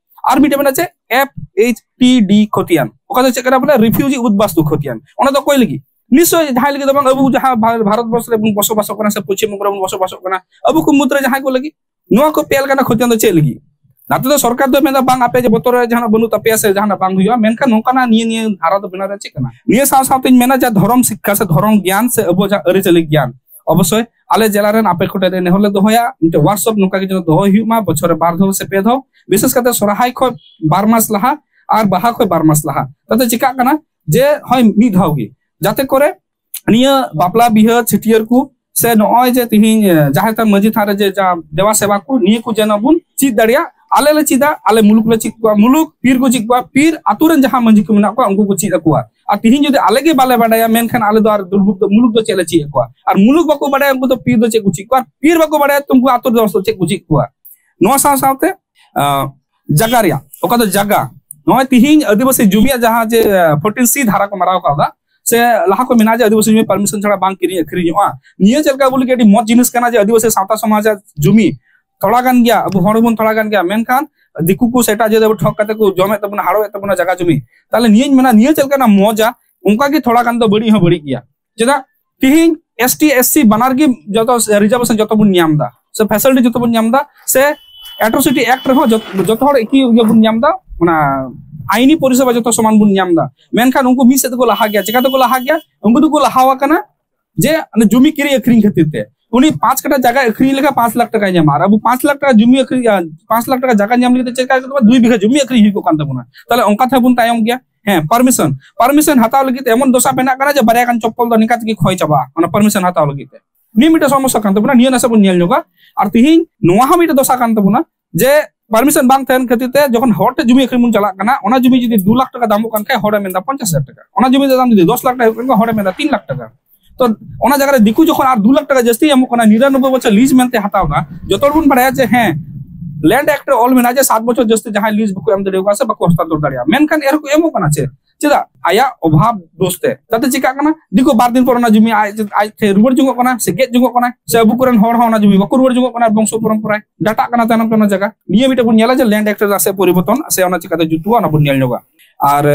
ᱟᱨ ᱢᱤᱫᱴᱮᱱ ᱢᱮᱱᱟᱜᱼᱟ ᱪᱮᱫ, ᱮᱯᱷ ᱮᱭᱤᱪ ᱴᱤ ᱰᱤ ᱠᱷᱚᱛᱤᱭᱟᱱ, ᱚᱠᱟ ᱫᱚ ᱪᱮᱫ ᱠᱟᱱᱟ ᱵᱚᱞᱮ, ᱨᱤᱯᱷᱤᱭᱩᱡᱤ ᱩᱫᱵᱟᱥᱛᱩ ᱠᱷᱚᱛᱤᱭᱟᱱ᱾ ᱚᱱᱟ ᱫᱚ ᱚᱠᱚᱭ ᱞᱟᱹᱜᱤᱫ? ᱱᱤᱥᱪᱚᱭ ᱡᱟᱦᱟᱸᱭ ᱞᱟᱹᱜᱤᱫ ᱫᱚ ᱵᱟᱝ, ᱟᱵᱚ ᱡᱟᱦᱟᱸ ᱵᱷᱟ-, ᱵᱷᱟᱨᱚᱛ ᱵᱚᱨᱥᱚ ᱨᱮᱵᱚᱱ ᱵᱚᱥᱚᱵᱟᱥᱚᱜ ᱠᱟᱱᱟ ᱥᱮ ᱯᱚᱪᱷᱤᱢ ᱵᱚᱝᱜᱚ ᱨᱮᱵᱚᱱ ᱵᱚᱥᱚᱵᱟᱥᱚᱜ ᱠᱟᱱᱟ, ᱟᱵᱚ ᱠᱚ ᱢᱩᱫᱽᱨᱮ ᱡᱟᱦᱟᱸᱭ ᱠᱚ ᱞᱟᱹᱜᱤᱫ ᱱᱚᱣᱟ ᱠᱚ ᱯᱮ ᱞᱮᱠᱟᱱᱟᱜ ᱠᱷᱚᱛᱤᱭᱟᱱ ᱫᱚ ᱪᱮᱫ ᱞᱟᱹᱜᱤᱫ? ᱱᱟᱛᱮ ᱫᱚ ᱥᱚᱨᱠᱟᱨ ᱫᱚ ᱢᱮᱱᱫᱟ ᱵᱟᱝ, ᱟᱯᱮ ᱡᱮ ᱵᱚᱛᱚᱨ ᱨᱮ ᱡᱟᱦᱟᱱᱟᱜ ᱵᱟᱹᱱᱩᱜ ᱛᱟᱯᱮᱭᱟ ᱥᱮ ᱡᱟᱦᱟᱱᱟᱜ ᱵᱟᱝ ᱦᱩᱭᱩᱜᱼᱟ, ᱢᱮᱱᱠᱷᱟᱱ ᱱᱚᱝᱠᱟᱱᱟᱜ ᱱᱤᱭᱟᱹ, ᱱᱤᱭᱟᱹ ᱫᱷᱟᱨᱟ ᱫᱚ ᱵᱮᱱᱟᱣ ᱨᱮ ᱪᱮᱫ ᱠᱟᱱᱟ? ᱱᱤᱭᱟᱹ ᱥᱟᱶ ᱥᱟᱶᱛᱮᱧ ᱢᱮᱱᱟ ᱡᱮ ᱫᱷᱚᱨᱚᱢ ᱥᱤᱠᱠᱷᱟ ᱥᱮ ᱫᱷᱚᱨᱚᱢ ᱜᱮᱭᱟᱱ ᱥᱮ ᱟᱵᱚ ᱡᱟᱦᱟᱸ ᱟᱹᱨᱤᱪᱟᱹᱞᱤ ᱜᱮᱭᱟᱱ, ᱚᱵᱚᱥᱥᱳᱭ ᱟᱞᱮ ᱡᱮᱞᱟ ᱨᱮᱱ ᱟᱯᱮ ᱠᱚᱴᱷᱮᱱ ᱨᱮ ᱱᱮᱦᱚᱨ ᱞᱮ ᱫᱚᱦᱚᱭᱟ, ᱢᱤᱫᱴᱮᱱ ᱣᱟᱨᱠᱥᱚᱯ ᱱᱚᱝᱠᱟ ᱜᱮ ᱡᱮᱱᱚ ᱫᱚᱦᱚᱭ ᱦᱩᱭᱩᱜ ᱢᱟ ᱵᱚᱪᱷᱚᱨ ᱨᱮ ᱵᱟᱨ ᱫᱷᱟᱣ ᱥᱮ ᱯᱮ ᱫᱷᱟᱣ, ᱵᱤᱥᱮᱥ ᱠᱟᱛᱮ ᱥᱚᱨᱦᱟᱭ ᱠᱷᱚᱱ ᱵᱟᱨ ᱢᱟᱥ ᱞᱟᱦᱟ ᱟᱨ ᱵᱟᱦᱟ ᱠᱷᱚᱱ ᱵᱟᱨ ᱢᱟᱥ ᱞᱟᱦᱟ᱾ ᱛᱟᱛᱮ ᱪᱤᱠᱟᱜ ᱠᱟᱱᱟ ᱡᱮ ᱦᱳᱭ ᱢᱤᱫ ᱫᱷᱟᱣ ᱜᱮ, ᱡᱟᱛᱮ ᱠᱚᱨᱮ ᱱᱤᱭᱟᱹ ᱵᱟᱯᱞᱟ ᱵᱤᱦᱟᱹ ᱪᱷᱟᱹᱴᱭᱟᱹᱨ ᱠᱚ ᱥᱮ ᱱᱚᱜᱼᱚᱭ ᱡᱮ ᱛᱤᱦᱤᱧ, ᱮ, ᱡᱟᱦᱮᱨ ᱛᱷᱟᱱ ᱢᱟᱹᱡᱷᱤ ᱛᱷᱟᱱ ᱨᱮ ᱡᱮ ᱡᱟ ᱫᱮᱵᱟ ᱥᱮᱵᱟ ᱠᱚ, ᱱᱤᱭᱟᱹ ᱠᱚ ᱡᱮᱱᱚ ᱵᱚᱱ ᱪᱮᱫ ᱫᱟᱲᱮᱭᱟᱜ᱾ ᱟᱞᱮ ᱞᱮ ᱪᱮᱫᱟ, ᱟᱞᱮ ᱢᱩᱞᱩᱠ ᱞᱮ ᱪᱮᱫ ᱠᱚᱣᱟ, ᱢᱩᱞᱩᱠ ᱯᱤᱨ ᱠᱚ ᱪᱮᱫ ᱠᱚᱣᱟ, ᱯᱤᱨ ᱟᱛᱳ ᱨᱮᱱ ᱡᱟᱦᱟᱸ ᱢᱟᱹᱡᱷᱤ ᱠᱚ ᱢᱮᱱᱟᱜ ᱠᱚᱣᱟ ᱩᱱᱠᱩ ᱠᱚ ᱪᱮᱫ ᱟᱠᱚᱣᱟ᱾ ᱟᱨ ᱛᱤᱦᱤᱧ ᱡᱩᱫᱤ ᱟᱞᱮ ᱜᱮ ᱵᱟᱞᱮ ᱵᱟᱰᱟᱭᱟ, ᱢᱮᱱᱠᱷᱟᱱ ᱟᱞᱮ ᱫᱚ ᱟᱨ ᱫᱩᱨᱵᱩᱠ ᱫᱚ, ᱢᱩᱞᱩᱠ ᱫᱚ ᱪᱮᱫ ᱞᱮ ᱪᱮᱫ ᱟᱠᱚᱣᱟ? ᱟᱨ ᱢᱩᱞᱩᱠ ᱵᱟᱠᱚ ᱵᱟᱰᱟᱭᱟ ᱩᱱᱠᱩ ᱫᱚ ᱯᱤᱨ ᱫᱚ ᱪᱮᱫ ᱠᱚ ᱪᱮᱫ ᱠᱚᱣᱟ? ᱟᱨ ᱯᱤᱨ ᱵᱟᱠᱚ ᱵᱟᱰᱟᱭᱟ ᱛᱚ ᱩᱱᱠᱩ ᱟᱛᱳ ᱨᱮᱫᱚ ᱪᱮᱫ ᱠᱚ ᱪᱮᱫ ᱠᱚᱣᱟ? ᱱᱚᱣᱟ ᱥᱟᱶ ᱥᱟᱶᱛᱮ, ᱟ, ᱡᱟᱜᱟ ᱨᱮᱭᱟᱜ, ᱚᱠᱟ ᱫᱚ ᱡᱟᱜᱟ, ᱱᱚᱜᱼᱚᱭ ᱛᱤᱦᱤᱧ ᱟᱹᱫᱤᱵᱟᱹᱥᱤ ᱡᱩᱢᱤᱭᱟᱜ ᱡᱟᱦᱟᱸ ᱡᱮ, ᱟ, ᱯᱷᱳᱨᱴᱤᱱ ᱥᱤ ᱫᱷᱟᱨᱟ ᱠᱚ ᱢᱟᱨᱟᱣ ᱠᱟᱣᱫᱟ, ᱥᱮ ᱞᱟᱦᱟ ᱠᱚ ᱢᱮᱱᱟᱜᱼᱟ ᱡᱮ ᱟᱹᱫᱤᱵᱟᱹᱥᱤ ᱡᱩᱢᱤ ᱯᱟᱨᱢᱤᱥᱚᱱ ᱪᱷᱟᱲᱟ ᱵᱟᱝ ᱠᱤᱨᱤᱧ ᱟᱹᱠᱷᱨᱤᱧᱚᱜᱼᱟ᱾ ᱱᱤᱭᱟᱹ ᱪᱮᱫ ᱞᱮᱠᱟ ᱵᱚᱞᱮ ᱟᱹᱰᱤ ᱢᱚᱡᱽ ᱡᱤᱱᱤᱥ ᱠᱟᱱᱟ ᱡᱮ ᱟᱹᱫᱤᱵᱟᱹᱥᱤ ᱥᱟᱶᱛᱟ ᱥᱚᱢᱟᱡᱟᱜ ᱡᱩᱢᱤ ᱛᱷᱚᱲᱟ ᱜᱟᱱ ᱜᱮᱭᱟ, ᱟᱵᱚ ᱦᱚᱲ ᱵᱚᱱ ᱛᱷᱚᱲᱟ ᱜᱟᱱ ᱜᱮᱭᱟ, ᱢᱮᱱᱠᱷᱟᱱ ᱫᱤᱠᱩ ᱠᱚ ᱥᱮ ᱮᱴᱟᱜ ᱡᱟᱹᱛ ᱟᱵᱚ ᱴᱷᱚᱠ ᱠᱟᱛᱮ ᱠᱚ ᱡᱚᱢᱮᱫ ᱛᱟᱵᱚᱱᱟ, ᱦᱟᱲᱚᱵᱮᱫ ᱛᱟᱵᱚᱱᱟ ᱡᱟᱭᱜᱟ ᱡᱩᱢᱤ᱾ ᱛᱟᱦᱞᱮ ᱱᱤᱭᱟᱹᱧ ᱢᱮᱱᱟ, ᱱᱤᱭᱟᱹ ᱪᱮᱫ ᱞᱮᱠᱟᱱᱟᱜ ᱢᱚᱡᱟ, ᱚᱱᱠᱟ ᱜᱮ ᱛᱷᱚᱲᱟ ᱜᱟᱱ ᱫᱚ ᱵᱟᱹᱲᱤᱡ ᱦᱚᱸ ᱵᱟᱹᱲᱤᱡ ᱜᱮᱭᱟ᱾ ᱪᱮᱫᱟᱜ? ᱛᱤᱦᱤᱧ ᱮᱥ ᱴᱤ, ᱮᱥ ᱥᱤ ᱵᱟᱱᱟᱨ ᱜᱮ ᱡᱚᱛᱚ ᱨᱤᱡᱟᱨᱵᱷᱮᱥᱚᱱ ᱡᱚᱛᱚ ᱵᱚᱱ ᱧᱟᱢ ᱮᱫᱟ, ᱥᱮ ᱯᱷᱮᱥᱤᱞᱤᱴᱤ ᱡᱚᱛᱚ ᱵᱚᱱ ᱧᱟᱢ ᱮᱫᱟ, ᱥᱮ ᱮᱴᱨᱳᱥᱤᱴᱤ ᱮᱠᱴ ᱨᱮᱦᱚᱸ ᱡᱚᱛ-, ᱡᱚᱛᱚ ᱦᱚᱲ ᱮᱠᱤ ᱤᱭᱟᱹ ᱵᱚᱱ ᱧᱟᱢ ᱮᱫᱟ, ᱚᱱᱟ ᱟᱭᱤᱱᱤ ᱯᱚᱨᱤᱥᱮᱵᱟ ᱡᱚᱛᱚ ᱥᱚᱢᱟᱱ ᱵᱚᱱ ᱧᱟᱢ ᱮᱫᱟ᱾ ᱢᱮᱱᱠᱷᱟᱱ ᱩᱱᱠᱩ ᱢᱤᱫ ᱥᱮᱫ ᱛᱮᱠᱚ ᱞᱟᱦᱟ ᱜᱮᱭᱟ᱾ ᱪᱮᱠᱟ ᱛᱮᱠᱚ ᱞᱟᱦᱟ ᱜᱮᱭᱟ? ᱩᱱᱠᱩ ᱫᱚᱠᱚ ᱞᱟᱦᱟ ᱟᱠᱟᱱᱟ ᱡᱮ ᱚᱱᱟ ᱡᱩᱢᱤ ᱠᱤᱨᱤᱧ ᱟᱹᱠᱷᱨᱤᱧ ᱠᱷᱟᱹᱛᱤᱨ ᱛᱮ᱾ ᱩᱱᱤ ᱯᱟᱸᱪ ᱠᱟᱴᱷᱟ ᱡᱟᱭᱜᱟ ᱟᱹᱠᱷᱨᱤᱧ ᱞᱮᱠᱷᱟᱱ ᱯᱟᱸᱪ ᱞᱟᱠᱷ ᱴᱟᱠᱟᱭ ᱧᱟᱢᱟ, ᱟᱨ ᱟᱵᱚ ᱯᱟᱸᱪ ᱞᱟᱠᱷ ᱴᱟᱠᱟ ᱡᱩᱢᱤ ᱟᱹᱠᱷᱨᱤᱧ, ᱯᱟᱸᱪ ᱞᱟᱠᱷ ᱴᱟᱠᱟ ᱡᱟᱭᱜᱟ ᱧᱟᱢ ᱞᱟᱹᱜᱤᱫ ᱛᱮ ᱪᱮᱫ ᱞᱮᱠᱟ ᱦᱩᱭᱩᱜ ᱛᱟᱵᱚᱱᱟ? ᱫᱩᱭ ᱵᱤᱜᱷᱟᱹ ᱡᱩᱢᱤ ᱟᱹᱠᱷᱨᱤᱧ ᱦᱩᱭᱩᱜ ᱠᱟᱱ ᱛᱟᱵᱚᱱᱟ᱾ ᱛᱟᱦᱞᱮ ᱚᱱᱠᱟ ᱛᱮᱦᱚᱸ ᱵᱚᱱ ᱛᱟᱭᱚᱢ ᱜᱮᱭᱟ᱾ ᱦᱮᱸ, ᱯᱟᱨᱢᱤᱥᱚᱱ, ᱯᱟᱨᱢᱤᱥᱚᱱ ᱦᱟᱛᱟᱣ ᱞᱟᱹᱜᱤᱫ ᱛᱮ ᱮᱢᱚᱱ ᱫᱚᱥᱟ ᱵᱮᱱᱟᱜ ᱠᱟᱱᱟ ᱡᱮ ᱵᱟᱨᱭᱟ ᱜᱟᱱ ᱪᱚᱯᱯᱚᱞ ᱫᱚ ᱱᱤᱝᱠᱟ ᱛᱮᱜᱮ ᱠᱷᱚᱭ ᱪᱟᱵᱟᱜᱼᱟ, ᱚᱱᱟ ᱯᱟᱨᱢᱤᱥᱚᱱ ᱦᱟᱛᱟᱣ ᱞᱟᱹᱜᱤᱫ ᱛᱮ᱾ ᱱᱤᱭᱟᱹ ᱢᱤᱫᱴᱮᱱ ᱥᱚᱢᱚᱥᱥᱟ ᱠᱟᱱ ᱛᱟᱵᱚᱱᱟ, ᱱᱤᱭᱟᱹ ᱱᱟᱥᱮ ᱵᱚᱱ ᱧᱮᱞ ᱧᱚᱜᱟ᱾ ᱟᱨ ᱛᱤᱦᱤᱧ ᱱᱚᱣᱟ ᱦᱚᱸ ᱢᱤᱫᱴᱮᱱ ᱫᱚᱥᱟ ᱠᱟᱱ ᱛᱟᱵᱚᱱᱟ ᱡᱮ ᱯᱟᱨᱢᱤᱥᱚᱱ ᱵᱟᱝ ᱛᱟᱦᱮᱱ ᱠᱷᱟᱹᱛᱤᱨ ᱛᱮ ᱡᱚᱠᱷᱚᱱ ᱦᱚᱲ ᱴᱷᱮᱱ ᱡᱩᱢᱤ ᱟᱹᱠᱷᱨᱤᱧ ᱵᱚᱱ ᱪᱟᱞᱟᱜ ᱠᱟᱱᱟ, ᱚᱱᱟ ᱡᱩᱢᱤ ᱡᱩᱫᱤ ᱫᱩ ᱞᱟᱠᱷ ᱴᱟᱠᱟ ᱫᱟᱢᱚᱜ ᱠᱟᱱ ᱠᱷᱟᱡ, ᱦᱚᱲᱮ ᱢᱮᱱᱫᱟ ᱯᱚᱧᱪᱟᱥ ᱦᱟᱡᱟᱨ ᱴᱟᱠᱟ᱾ ᱚᱱᱟ ᱡᱩᱢᱤ ᱨᱮᱭᱟᱜ ᱫᱟᱢ ᱡᱩᱫᱤ ᱫᱚᱥ ᱞᱟᱠᱷ ᱴᱟᱠᱟ ᱦᱩᱭᱩᱜ ᱠᱟᱱ ᱠᱷᱟᱡ, ᱦᱚᱲᱮ ᱢᱮᱱᱫᱟ ᱛᱤᱱ ᱞᱟᱠᱷ ᱴᱟᱠᱟ᱾ ᱛᱚ ᱚᱱᱟ ᱡᱟᱭᱜᱟ ᱨᱮ ᱫᱤᱠᱩ ᱡᱚᱠᱷᱚᱱ ᱟᱨ ᱫᱩ ᱞᱟᱠᱷ ᱴᱟᱠᱟ ᱡᱟᱹᱥᱛᱤ ᱧᱟᱢᱚᱜ ᱠᱟᱱᱟ, ᱱᱤᱨᱟᱱᱚᱵᱵᱳᱭ ᱵᱚᱪᱷᱚᱨ ᱞᱤᱡ ᱢᱮᱱᱛᱮ ᱦᱟᱛᱟᱣ ᱮᱫᱟ, ᱡᱚᱛᱚ ᱦᱚᱲ ᱵᱚᱱ ᱵᱟᱲᱟᱭᱟ ᱡᱮ ᱦᱮᱸ, ᱞᱮᱱᱰ ᱮᱠᱴ ᱨᱮ ᱚᱞ ᱢᱮᱱᱟᱜᱼᱟ ᱡᱮ ᱥᱟᱛ ᱵᱚᱪᱷᱚᱨ ᱡᱟᱹᱥᱛᱤ ᱡᱟᱦᱟᱸᱭ ᱞᱤᱡ ᱵᱟᱠᱚ ᱮᱢ ᱫᱟᱲᱮᱭᱟᱠᱚᱣᱟ ᱥᱮ ᱵᱟᱠᱚ ᱦᱚᱥᱛᱟᱱᱛᱚᱨ ᱫᱟᱲᱮᱭᱟᱜᱼᱟ, ᱢᱮᱱᱠᱷᱟᱱ ᱮᱨ ᱠᱚ ᱮᱢᱚᱜ ᱠᱟᱱᱟ᱾ ᱪᱮᱫ ᱪᱮᱫᱟᱜ? ᱟᱭᱟᱜ ᱚᱵᱷᱟᱵ ᱫᱳᱥ ᱛᱮ᱾ ᱛᱟᱛᱮ ᱪᱤᱠᱟᱹᱜ ᱠᱟᱱᱟ? ᱫᱤᱠᱩ ᱵᱟᱨ ᱫᱤᱱ ᱯᱚᱨ ᱚᱱᱟ ᱡᱩᱢᱤ ᱟᱡ, ᱟᱡ ᱴᱷᱮᱱ ᱨᱩᱣᱟᱹᱲ ᱡᱚᱝᱚᱜ ᱠᱟᱱᱟ ᱥᱮ ᱜᱮᱫ ᱡᱚᱝᱚᱜ ᱠᱟᱱᱟ, ᱥᱮ ᱟᱵᱚ ᱠᱚᱨᱮᱱ ᱦᱚᱲ ᱦᱚᱸ ᱚᱱᱟ ᱡᱩᱢᱤ ᱵᱟᱠᱚ ᱨᱩᱣᱟᱹᱲ ᱡᱚᱝᱚᱜ ᱠᱟᱱᱟ, ᱵᱚᱝᱥᱚ ᱯᱚᱨᱚᱢᱯᱚᱨᱟᱭ ᱰᱟᱴᱟᱜ ᱠᱟᱱᱟ ᱛᱟᱭᱱᱚᱢ ᱛᱮ ᱚᱱᱟ ᱡᱟᱭᱜᱟ᱾ ᱱᱤᱭᱟᱹ ᱢᱤᱫᱴᱮᱱ ᱵᱚᱱ ᱧᱮᱞᱟ ᱡᱮ ᱞᱮᱱᱰ ᱮᱠᱴ ᱨᱮ ᱥᱮ ᱯᱚᱨᱤᱵᱚᱨᱛᱚᱱ ᱥᱮ ᱚᱱᱟ ᱪᱤᱠᱟᱹᱛᱮ ᱡᱩᱛᱩᱜᱼᱟ, ᱚᱱᱟ ᱵᱚᱱ ᱧᱮᱞ ᱧᱚᱜᱟ᱾ ᱟᱨ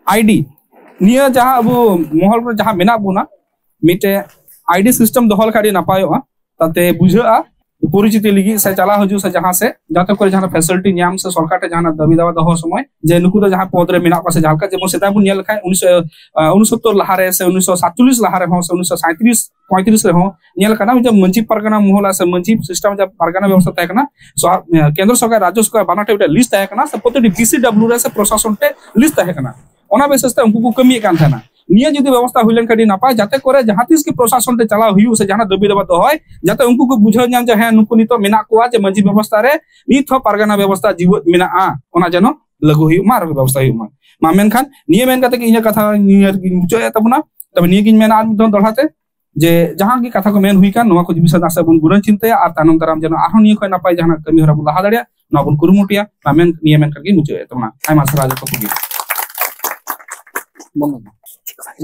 ᱟᱭᱰᱤ, ᱱᱤᱭᱟᱹ ᱡᱟᱦᱟᱸ ᱟᱵᱚ ᱢᱚᱦᱚᱞ ᱨᱮ ᱡᱟᱦᱟᱸ ᱢᱮᱱᱟᱜ ᱵᱚᱱᱟ, ᱢᱤᱫᱴᱮᱡ ᱟᱭᱰᱤ ᱥᱤᱥᱴᱮᱢ ᱫᱚᱦᱚ ᱞᱮᱠᱷᱟᱱ ᱟᱹᱰᱤ ᱱᱟᱯᱟᱭᱚᱜᱼᱟ, ᱛᱟᱛᱮ ᱵᱩᱡᱷᱟᱹᱜᱼᱟ ᱯᱚᱨᱤᱪᱤᱛᱤ ᱞᱟᱹᱜᱤᱫ ᱥᱮ ᱪᱟᱞᱟᱣ ᱦᱤᱡᱩᱜ ᱥᱮ ᱡᱟᱦᱟᱸ ᱥᱮᱫ, ᱡᱟᱛᱮ ᱠᱚᱨᱮ ᱡᱟᱦᱟᱱᱟᱜ ᱯᱷᱮᱥᱤᱞᱤᱴᱤ ᱧᱟᱢ ᱥᱮ ᱥᱚᱨᱠᱟᱨ ᱴᱷᱮᱱ ᱡᱟᱦᱟᱱᱟᱜ ᱫᱟᱹᱵᱤ ᱫᱟᱣᱟ ᱫᱚᱦᱚ ᱥᱚᱢᱚᱭ ᱡᱮ ᱱᱩᱠᱩ ᱫᱚ ᱡᱟᱦᱟᱸ ᱯᱚᱫᱽ ᱨᱮ ᱢᱮᱱᱟᱜ ᱠᱚᱣᱟ ᱥᱮ ᱡᱟᱦᱟᱸ ᱞᱮᱠᱟ, ᱡᱮᱢᱚᱱ ᱥᱮᱫᱟᱭ ᱵᱚᱱ ᱧᱮᱞ ᱞᱮᱠᱷᱟᱱ ᱩᱱᱤᱥᱥᱚ ᱩᱱᱥᱚᱛᱛᱚᱨ ᱞᱟᱦᱟᱨᱮ ᱥᱮ ᱩᱱᱤᱥᱥᱚ ᱥᱟᱛᱪᱚᱞᱞᱤᱥ ᱞᱟᱦᱟ ᱨᱮᱦᱚᱸ ᱥᱮ ᱩᱱᱤᱥᱥᱚ ᱥᱟᱸᱭᱛᱨᱤᱥ ᱯᱚᱸᱭᱛᱨᱤᱥ ᱨᱮᱦᱚᱸ ᱧᱮᱞ ᱠᱟᱱᱟ ᱡᱮ ᱢᱟᱹᱡᱷᱤ ᱯᱟᱨᱜᱟᱱᱟ ᱢᱚᱦᱚᱞ ᱥᱮ ᱢᱟᱹᱡᱷᱤ ᱥᱤᱥᱴᱮᱢ ᱡᱟᱦᱟᱸ ᱯᱟᱨᱜᱟᱱᱟ ᱵᱮᱵᱚᱥᱛᱷᱟ ᱛᱟᱦᱮᱸ ᱠᱟᱱᱟ, ᱥᱚᱦᱟ-, ᱠᱮᱱᱫᱨᱚ ᱥᱚᱨᱠᱟᱨ, ᱨᱟᱡᱽᱡᱚ ᱥᱚᱨᱠᱟᱨ ᱵᱟᱱᱟᱨ ᱴᱷᱮᱱ ᱢᱤᱫᱴᱮᱱ ᱞᱤᱥᱴ ᱛᱟᱦᱮᱸ ᱠᱟᱱᱟ ᱥᱮ ᱯᱨᱚᱛᱤᱴᱤ ᱰᱤᱥᱤᱰᱟᱵᱞᱤᱭᱩ ᱨᱮ ᱥᱮ ᱯᱨᱚᱥᱟᱥᱚᱱ ᱴᱷᱮᱱ ᱞᱤᱥᱴ ᱛᱟᱦᱮᱸ ᱠᱟᱱᱟ᱾ ᱚᱱᱟ ᱵᱮᱥᱤᱥ ᱛᱮ ᱩᱱᱠᱩ ᱠᱚ ᱠᱟᱹᱢᱤᱭᱮᱫ ᱠᱟᱱ ᱛᱟᱦᱮᱱᱟ᱾ ᱱᱤᱭᱟᱹ ᱡᱩᱫᱤ ᱵᱮᱵᱚᱥᱛᱷᱟ ᱦᱩᱭ ᱞᱮᱱᱠᱷᱟᱱ ᱟᱹᱰᱤ ᱱᱟᱯᱟᱭ, ᱡᱟᱛᱮ ᱠᱚᱨᱮ ᱡᱟᱦᱟᱸ ᱛᱤᱥ ᱜᱮ ᱯᱨᱚᱥᱟᱥᱚᱱ ᱴᱷᱮᱱ ᱪᱟᱞᱟᱣ ᱦᱩᱭᱩᱜ ᱥᱮ ᱡᱟᱦᱟᱱᱟᱜ ᱫᱟᱹᱵᱤ ᱫᱟᱵᱟ ᱫᱚᱦᱚᱭ, ᱡᱟᱛᱮ ᱩᱱᱠᱩ ᱠᱚ ᱵᱩᱡᱷᱟᱹᱣ ᱧᱟᱢ ᱡᱮ ᱦᱮᱸ, ᱱᱩᱠᱩ ᱱᱤᱛᱚᱜ ᱢᱮᱱᱟᱜ ᱠᱚᱣᱟ, ᱡᱮ ᱢᱟᱹᱡᱷᱤ ᱵᱮᱵᱚᱥᱛᱷᱟ ᱨᱮ ᱱᱤᱛ ᱦᱚᱸ ᱯᱟᱨᱜᱟᱱᱟ ᱵᱮᱵᱚᱥᱛᱷᱟ ᱡᱤᱣᱮᱫ ᱢᱮᱱᱟᱜᱼᱟ, ᱚᱱᱟ ᱡᱮᱱᱚ ᱞᱟᱹᱜᱩ ᱦᱩᱭᱩᱜ ᱢᱟ ᱟᱨ ᱵᱮᱵᱚᱥᱛᱷᱟ ᱦᱩᱭᱩᱜ ᱢᱟ᱾ ᱢᱟ ᱢᱮᱱᱠᱷᱟᱱ ᱱᱤᱭᱟᱹ ᱢᱮᱱ ᱠᱟᱛᱮ ᱜᱮ ᱤᱧᱟᱹᱜ ᱠᱟᱛᱷᱟ ᱱᱤᱭᱟᱹ ᱜᱤᱧ ᱢᱩᱪᱟᱹᱫ ᱮᱫ ᱛᱟᱵᱚᱱᱟ᱾ ᱛᱚᱵᱮ ᱱᱤᱭᱟᱹ ᱜᱤᱧ ᱢᱮᱱᱟ ᱟᱨ ᱢᱤᱫ ᱫᱷᱟᱣ ᱫᱚᱦᱲᱟ ᱛᱮ, ᱡᱮ ᱡᱟᱦᱟᱸ ᱜᱮ ᱠᱟᱛᱷᱟ ᱠᱚ ᱢᱮᱱ ᱦᱩᱭ ᱠᱟᱱ, ᱱᱚᱣᱟ ᱠᱚ ᱡᱤᱱᱤᱥ ᱟᱥᱟ ᱵᱚᱱ ᱜᱩᱱᱟᱹᱱ ᱪᱤᱱᱛᱟᱹᱭᱟ ᱟᱨ ᱛᱟᱭᱱᱚᱢ ᱫᱟᱨᱟᱢ ᱡᱮᱱᱚ ᱟᱨᱦᱚᱸ ᱱᱤᱭᱟᱹ ᱠᱷᱚᱱ ᱱᱟᱯᱟᱭ ᱡᱟᱦᱟᱱᱟᱜ ᱠᱟᱹᱢᱤ ᱦᱚᱨᱟ ᱵᱚᱱ ᱞᱟᱦᱟ ᱫᱟᱲᱮᱭᱟᱜ, ᱱᱚᱣᱟ ᱵᱚᱱ ᱠᱩᱨᱩᱢᱩᱴᱩᱭᱟ᱾ ᱢᱟ ᱢᱮᱱ, ᱱᱤᱭᱟᱹ ᱢᱮᱱ ᱠᱟᱛᱮ ᱜᱤᱧ ᱢᱩᱪᱟᱹᱫ ᱮᱫ ᱛᱟᱵᱚᱱᱟ᱾ ᱟᱭᱢᱟ ᱥᱟᱨᱦᱟᱣ ᱡᱚᱛᱚ ᱠᱚᱜᱮ᱾